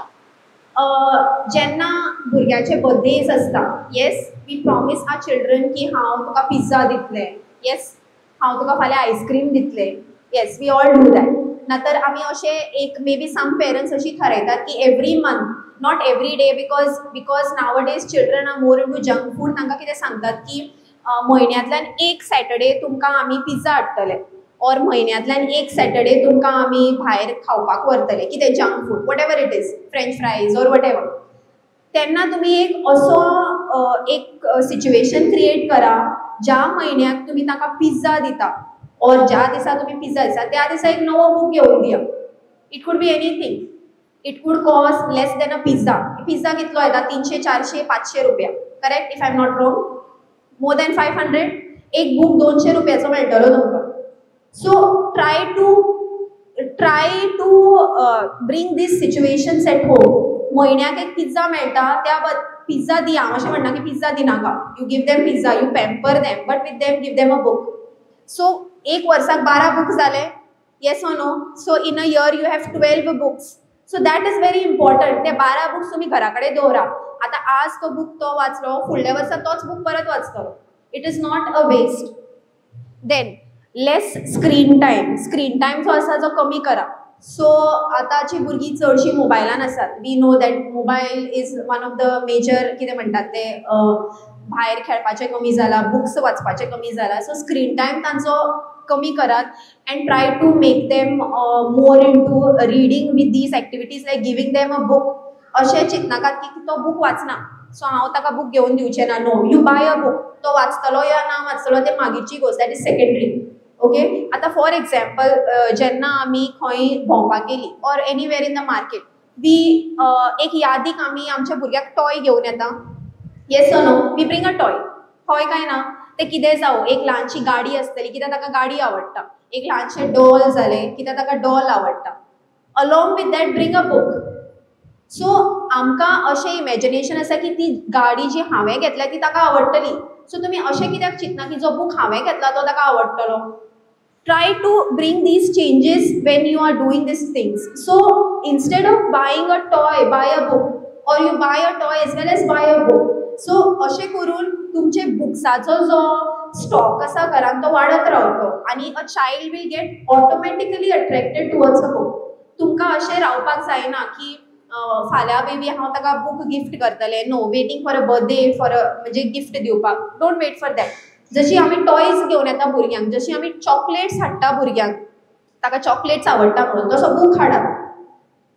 जेन्ना भुरग्याचे बर्थडेज आसता, yes, we promise our children की हांव तुका पिझ्झा दितलें, येस, हांव तुका फाल्यां आयस्क्रीम दितलें, yes, we all do that. नातर आमी अशें एक मे बी सम पेरंट्स अशी थारायतात की every month, not every day, because nowadays children are more into junk food. तांकां कितें सांगतात की म्हयन्यांतल्यान एक सॅटर्डे तुमकां आमी पिझ्झा हाडटले, ऑर म्हयन्यांतल्यान एक सॅटर्डे तुमकां आमी भायर खावपाक व्हरतले कितें junk food, whatever it is, french fries or whatever. तेन्ना तुमी एक असो एक सिच्युएशन क्रिएट करा ज्या म्हयन्याक तुमी ताका पिझ्झा दिता ऑर ज्या दिसा तुमी पिझ्झा दिता त्या दिसा एक नवो बूक घेवन दिया. It could be anything, it could cost less than a pizza. Pizza कितलो येता, 300, 400, 500 रुपया, correct if I am not wrong, more than 500. एक बूक 200 रुपयाचो मेळटलो तुमकां. So try to bring these situations at home. म्हयन्याक एक पिझ्झा मेळटा, त्या पिझ्झा दिया, हांव अशें म्हणना की pizza दिनाका, you give them pizza, you pamper them, but with them give them a book. So एक वर्साक 12 बूक जाले, yes or no? So in a year you have 12 books. So that is very important. ते 12 books तुमी घरा कडेन दवरा. आतां आज तो बूक तो वाचलो, फुडल्या वर्सा तोच बूक परत वाचतलो. It is not a waste. Then less screen time. Screen time जो आसा जो कमी करा. सो आतांची भुरगीं चडशीं मोबायलान आसात. We know that mobile is one of the major कितें म्हणटात ते, भायर खेळपाचें कमी जालां, बुक्स वाचपाचें कमी जालां. सो स्क्रीन टायम तांचो कमी करात and try to make them more into reading with these activities like giving them a book. अशें चिंतनाकात की तो बूक वाचना सो हांव ताका बूक घेवन दिवचें ना. No, you buy a book. तो वाचतलो या ना वाचतलो तें मागीरची गोश्ट, that is secondary. Okay, आतां फॉर एग्जाम्पल जेन्ना आमी खंय भोंवपाक गेलीं or anywhere in the market, we एक यादीक आमी आमच्या भुरग्याक टॉय घेवन येता, yes or no? We bring a toy, हय काय ना? तें कितें जावं, एक ल्हानशी गाडी आसतली, कित्याक ताका गाडी आवडटा, एक ल्हानशें डॉल जालें, कित्याक ताका डॉल आवडटा. Along with that bring a book. So आमकां अशें इमेजिनेशन आसा की ती गाडी जी हांवें घेतल्या ती ताका आवडटली. सो तुमी अशें कित्याक चिंतना की जो बूक हांवें घेतला तो ताका आवडटलो. Try to bring these changes when you are doing these things. So instead of buying a toy, buy a book, or you buy a toy as well as buy a book. So अशें करून तुमचे बुक्साचो जो stock आसा घरान तो वाडत रावतलो आनी a child will get automatically attracted towards a book. तुमकां अशें रावपाक जायना की फाल्यां बेबी हांव ताका बूक गिफ्ट करतलें. No, waiting for a birthday for a म्हणजे गिफ्ट दिवपाक, don't wait for that. जशी आमी टॉयज घेवन येता भुरग्यांक, जशी आमी चॉकलेट्स हाडटा भुरग्यांक, ताका चॉकलेट्स आवडटा म्हणून, तसो बूक हाडात.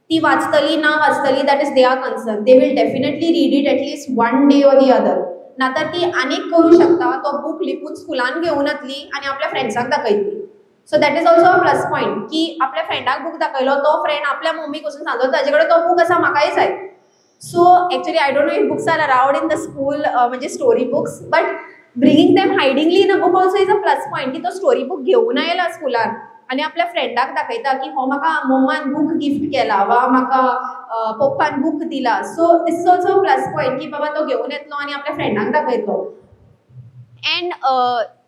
ती वाचतली ना वाचतली that is their concern. They will definitely read it at least one day or the other. नातर ती आनीक करूं शकता, तो बूक लिपून स्कुलान घेवन येतली आनी आपल्या फ्रेंड्सांक दाखयतली. So that is also a plus point की आपल्या फ्रेंडाक बूक दाखयलो, तो फ्रेंड आपल्या मम्मीक वचून सांगलो ताजे कडेन तो बूक आसा, म्हाकाय जाय. So actually I don't know if books are allowed in the school, म्हणजे story books, but bringing them hidingly in a book also is a plus point की तो स्टोरी बूक घेवन आयला स्कुलान आनी आपल्या फ्रेंडाक दाखयता की हो म्हाका मम्मान बूक गिफ्ट केला वा म्हाका पप्पान बूक दिला. So this is also plus point की बाबा तो घेवन येतलो आनी आपल्या फ्रेंडाक दाखयतलो. And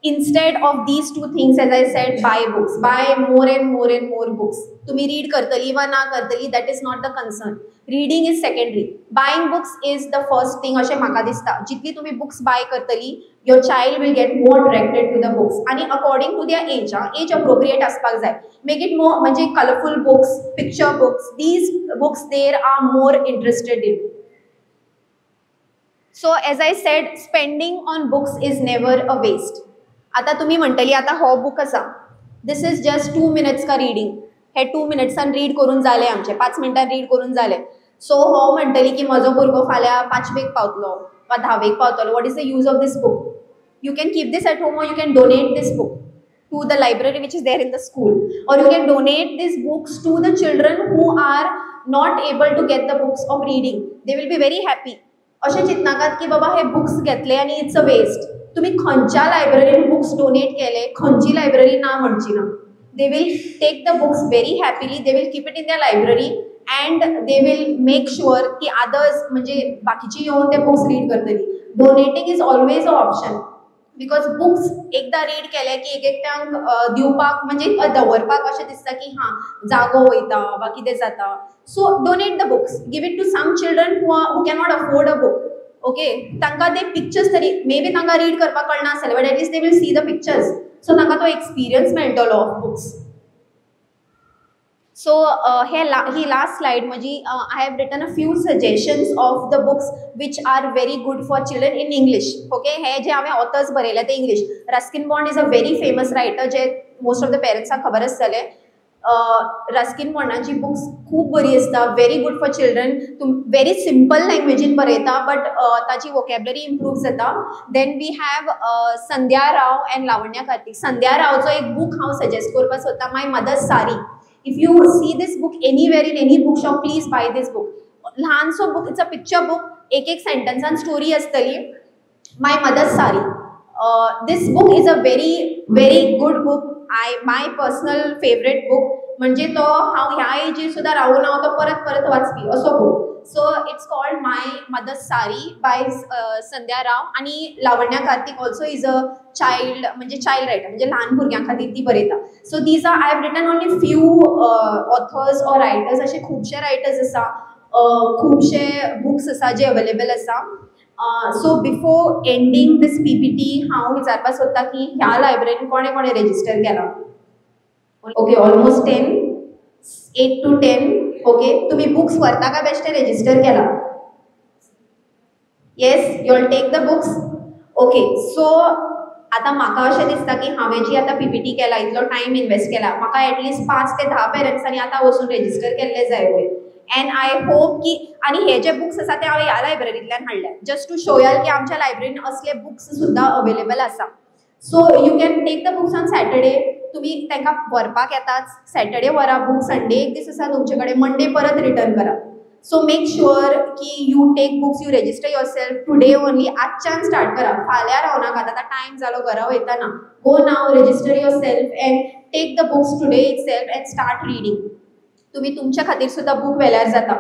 instead of these two things, as I said, buy books, buy more and more and more books. तुम्ही रीड करतली वा ना करतली that is not the concern. Reading is secondary, buying books is the first thing अशें म्हाका दिसता. जितली तुमी बुक्स बाय करतली your child will get more attracted to the books. आनी according to their as, as appropriate आसपाक जाय. मेक it more म्हणजे colourful books, picture books, these books there are more interested in. So as I said, spending on books is never a waste. आता तुम्ही म्हणटली आता हो book आसा, this is just 2 minutes का रीडिंग. हे 2 मिनट्सान रीड करून जाले आमचे, 5 मिनटान रीड करून जाले. सो हो म्हणटली की म्हजो भुरगो फाल्यां 5वेक पावतलो वा 10वेक पावतलो, what is the use of this book? You can keep this at home or you can donate this book to the library which is there in the school, or you can donate these books to the children who are not able to get the books of reading. They will be very happy. अशें चिंतनाकात की बाबा हे books घेतले आनी it's a waste. तुमी खंयच्या लायब्ररीन books donate केले, खंयची लायब्ररी ना म्हणची ना. They will take the books very happily, they will keep it in their library and they will make sure की others म्हणजे बाकीची येवन ते बुक्स रीड करतली. Donating is always a option because books एकदा रीड केले की एक एकट्यांक दिवपाक म्हणजे दवरपाक अशें दिसता की हां जागो वयता वा कितें जाता. So donate the books, give it to some children who cannot afford a book. Okay, तांकां ते पिक्चर्स तरी मे बी तांकां रीड करपाक कळना आसतलें, but at least they will see the pictures. So तांकां तो एक्सपिरियन्स मेळटलो ऑफ बुक्स. सो हे ही लास्ट स्लायड म्हजी. I have written a few suggestions of the books which are very good for children in English. Okay, हे जे हांवें authors बरयले ते English. Ruskin Bond is a very famous writer, J most of the पेरंट्सांक खबर आसतलें. Ruskin बॉन्डाची books खूब बरी आसता, very good for children. Very simple लँग्वेजीन बरयता but ताची वोकेबलरी इम्प्रूव जाता. Then we have Sandhya Rao and Lavanya Karthik. Sandhya रावचो एक book हांव सजेस्ट करपाक सोदता, my mother's sari. If you see this book anywhere in any book shop, please buy this book. ल्हानसो book, it's a picture book, एक एक सेंटन्सान story आसतली. My mother's sari, this book is a very very good book. My personal favourite book. म्हणजे तो हांव ह्या एजीर सुद्दां रावून हांव तो परत परत वाचपी असो book. So it's called my mother's sari by Sandhya Rao. आनी Lavanya Karthik also is a child, म्हणजे चायल्ड रायटर, म्हणजे ल्हान भुरग्यां खातीर ती बरयता. So these are, I have written only few authors or writers. अशे खुबशे रायटर्स आसा, खुबशे बुक्स आसा जे अवेलेबल आसा. So before ending this PPT हांव विचारपाक सोदता की ह्या लायब्ररीन कोणें कोणें रेजिस्टर केलां. Okay, almost 10, 8 to 10. Okay, तुमी बुक्स व्हरता काय बेश्टे रेजिस्टर केला? Yes, you all take the books. Okay, so आतां म्हाका अशें दिसता की हांवें जी आतां पीपीटी केला, इतलो टायम इन्वेस्ट केला, म्हाका एटलिस्ट 5 ते 10 पेरंट्सांनी आतां वचून रेजिस्टर केल्लें जाय वयर. एंड I hope की, आनी हे जे बुक्स आसा ते हांवें ह्या लायब्ररींतल्यान हाडल्या, जस्ट टू शो याल की आमच्या लायब्ररीन असले बुक्स सुद्दां अवेलेबल आसा. So you can take the books on Saturday. तुमी तांकां व्हरपाक येताच, सॅटर्डे व्हरा बूक, संडे एक दीस आसा तुमचे कडेन, मंडे परत रिटर्न करा. सो मेक शुअर की you take books, you register yourself today only. आजच्यान स्टार्ट करा, फाल्यां रावनाकात, आतां टायम जालो घरा वयतना. Go now, register yourself and take the books today itself and start reading. तुमी तुमच्या खातीर सुद्दां बूक व्हेल्यार जाता.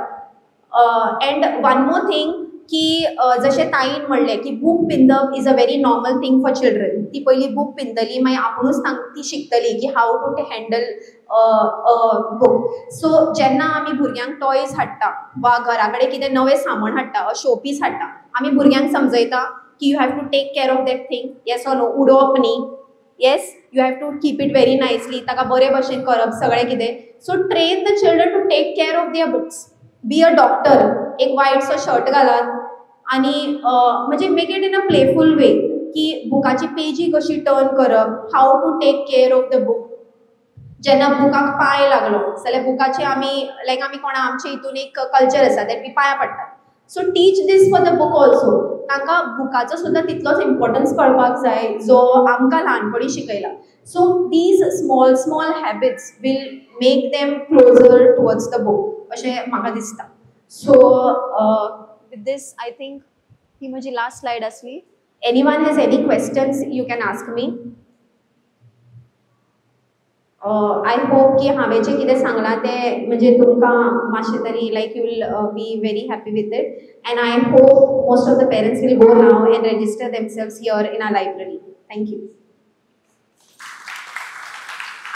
एंड वन मोर थिंग की जशें ताईन म्हणलें की book पिंदप is a very normal thing for children. ती पयलीं बूक पिंदतली, मागीर आपुणूच ती शिकतली की how to handle book. So जेन्ना आमी भुरग्यांक टॉयज हाडटा वा घरा कडेन कितें नवें सामान हाडटा, शोपीस हाडटा, आमी भुरग्यांक समजयता की you have to take care of that thing. Yes or no? उडोवप न्ही. Yes, you have to keep it very nicely, ताका बरे भशेन करप सगळें कितें. So train the children to take care of their books. Be a doctor, एक वायटसो shirt घालात आनी म्हणजे make it in a playful way की बुकाची पेजी कशी टर्न करप, how to take care of the book. जेन्ना बुकाक पांय लागलो जाल्यार बुकाचे आमी लायक आमी कोणा आमचे हितून एक कल्चर आसा that we पांयां पडटात. So teach this for the book also. तांकां बुकाचो सुद्दां तितलोच इम्पॉर्टन्स कळपाक जाय जो आमकां ल्हानपणी शिकयला. So these small small habits will make them closer towards the book अशें म्हाका दिसता. So with this I think ही म्हजी लास्ट स्लायड आसली. Anyone has any questions you can ask me. I hope की हांवें जें कितें सांगलां तें म्हणजे तुमकां मातशें तरी like you will be very happy with it. And I hope most of the parents will go now and register themselves here in our library. Thank you.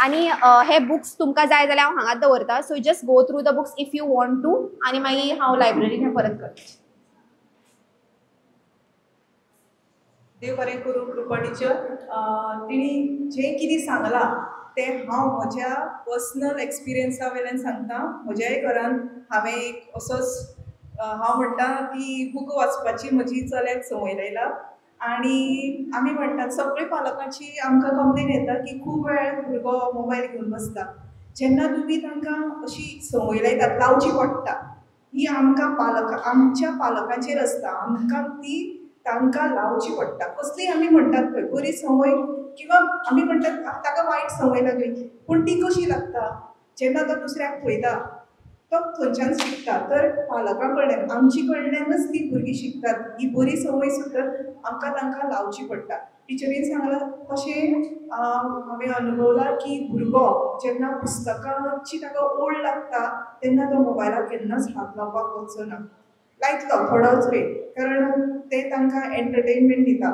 आनी हे बुक्स तुमकां जाय जाल्यार हांव हांगाच दवरता. So just go through the books if you want to, आनी मागीर हांव लायब्ररीन हें परत करता. देव बरें करूं कृपा टिचर. तिणी जें कितें सांगलां तें हांव म्हज्या पर्सनल एक्सपिरियन्सा वयल्यान सांगता. म्हज्याय घरान हांवें एक असोच हांव म्हणटा की बूक वाचपाची म्हजी चल्याक संवय लायला. आनी आमी म्हणटात सगळे पालकांची आमकां कंप्लेन येता की खूब वेळ भुरगो मोबायल घेवन बसता. जेन्ना तुमी तांकां अशी संवय लायतात, लावची पडटा, ही आमकां पालक आमच्या पालकांचेर आसता, आमकां ती तांकां लावची पडटा. कसली आमी म्हणटात पळय बरी संवय किंवा आमी म्हणटात ताका वायट संवय लागली, पूण ती कशी लागता जेन्ना तो दुसऱ्याक पळयता तो थंयच्यान शिकता. तर पालकां कडल्यान आमचे कडल्यानच ती भुरगीं शिकतात. ही बरी संवय सुद्दां आमकां तांकां लावची पडटा. टिचरीन सांगलां तशें हांवें अनुभवलां की भुरगो जेन्ना पुस्तकांची ताका ओड लागता तेन्ना तो मोबायलाक केन्नाच हात लावपाक वचचो ना, लायतलो थोडोच वेळ, कारण ते तांकां एंटरटेनमेंट दिता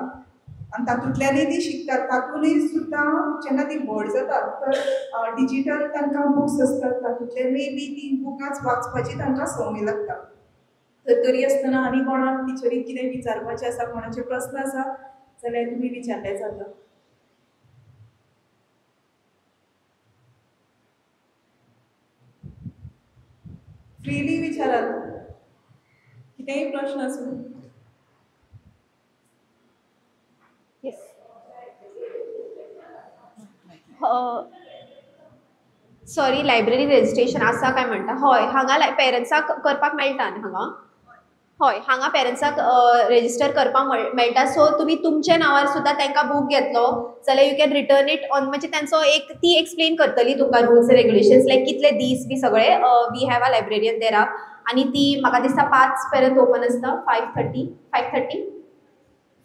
आनी तातूंतल्यानय ती शिकतात. तातूंतय सुद्दां जेन्ना ती व्हड जातात तर डिजीटल तांकां बुक्स आसतात, तातूंतल्यानय बी ती बुकांच वाचपाची तांकां संवय लागता. तर तरी आसतना आनी कोणाक टिचरीक कितें विचारपाचें आसा, कोणाचे प्रस्न आसा जाल्यार तुमी विचारल्यार जाता. फ्रीली विचारात, कितेंय प्रश्न आसूं. येस, सॉरी, लायब्ररी रजिस्ट्रेशन आसा काय म्हणटा? हय, हांगा पेरंट्साक करपाक मेळटा न्ही हांगा. हय, हांगा पेरंट्साक रजिस्टर करपाक मेळटा. सो तुमी तुमच्या नांवार सुद्दां तांकां बूक घेतलो जाल्यार you can return it on, म्हणजे तांचो एक ती एक्सप्लेन करतली तुमकां रुल्स रेगुलेशन्स, लायक कितले दीस बी सगळे. We have a librarian there up आनी ती म्हाका दिसता 5 पर्यंत ओपन आसता, 5:30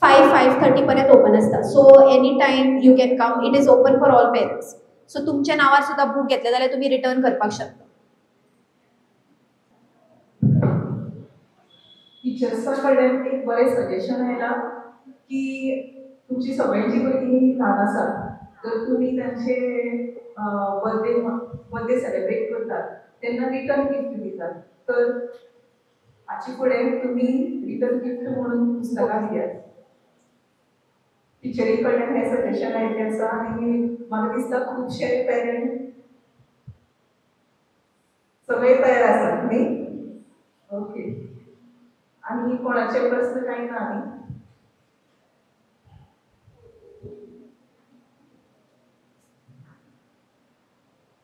5:30 पर्यंत ओपन आसता. So any time you can come, it is open for all parents. So तुमच्या नांवार सुद्दां बूक घेतले जाल्यार तुमी रिटर्न करपाक शकता. टिचर्सा कडल्यान एक बरें सजेशन आयलां की तुमची सगळ्यांची भुरगीं ल्हान आसात तर तुमी तांचे बर्थडे सेलिब्रेट करतात तेन्ना रिटर्न गिफ्ट दितात, तर हाचे फुडें तुमी रिटर्न गिफ्ट म्हणून पुस्तकां दियात. टिचरी कडल्यान हें सजेशन आयिल्लें आसा आनी म्हाका दिसता खुबशे पेरंट सगळे तयार आसात न्ही? ओके, आनी कोणाचे प्रस्न कांय ना न्ही?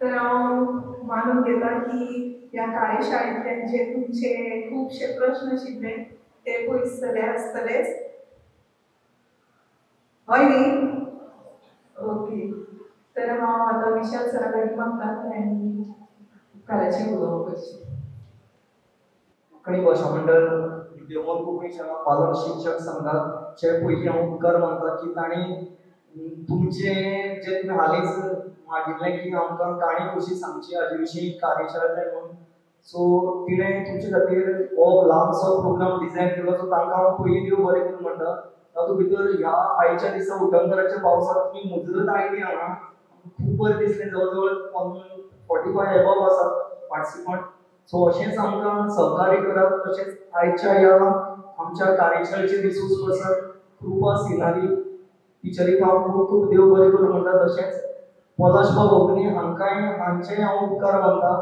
तर हांव मानून घेता की ह्या कार्यशाळेंतल्यान जे तुमचे खुबशे प्रश्न आशिल्ले ते पयस जाले आसतलेच, हय न्ही? ओके, तर हांव आतां विशाल सरा लागीं मागता आनी उपकाराचें उलोवप करचें. कोंकणी भाशा मंडळ विद्यमान कोंकणी शाळा पालक शिक्षक संघाचे पयलीं हांव उपकार मानता की तांणी तुमचें जें तुमी हालींच मागिल्लें की आमकां काणी कशी सांगची हाजे विशीं कार्यशाळा जाय म्हणून, सो तिणें तुमचे खातीर हो ल्हानसो प्रोग्राम डिजायन केलो. सो तांकां हांव पयलीं देव बरें करूं म्हणटा. तातूंत भितर ह्या आयच्या दिसा उटंगराच्या पावसांत तुमी मुजरत आयली हांगा, खूब बरें दिसलें. जवळ जवळ 45 एबव आसात पार्टिसिपंट. सो अशेंच आमकां सहकार्य करात. तशेंच आयच्या ह्या आमच्या कार्यशाळेचे रिसोर्स पर्सन कृपा सिनारी टिचरीक हांव खूब खूब देव बरें करूं म्हणटा. तशेंच पलाश बाब अग्नी हांकांय हांचेय हांव उपकार मानता.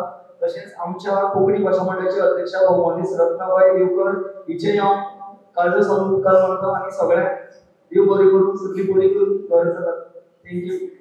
तशेंच आमच्या कोंकणी भाशा मंडळाचे अध्यक्षा भोवमानी रत्नाबाई देवकर हिचेय हांव काळजा सावन उपकार मानता आनी सगळ्यांक देव बरें करूं, सगळीं बरी करूं, घर चलात. Thank you.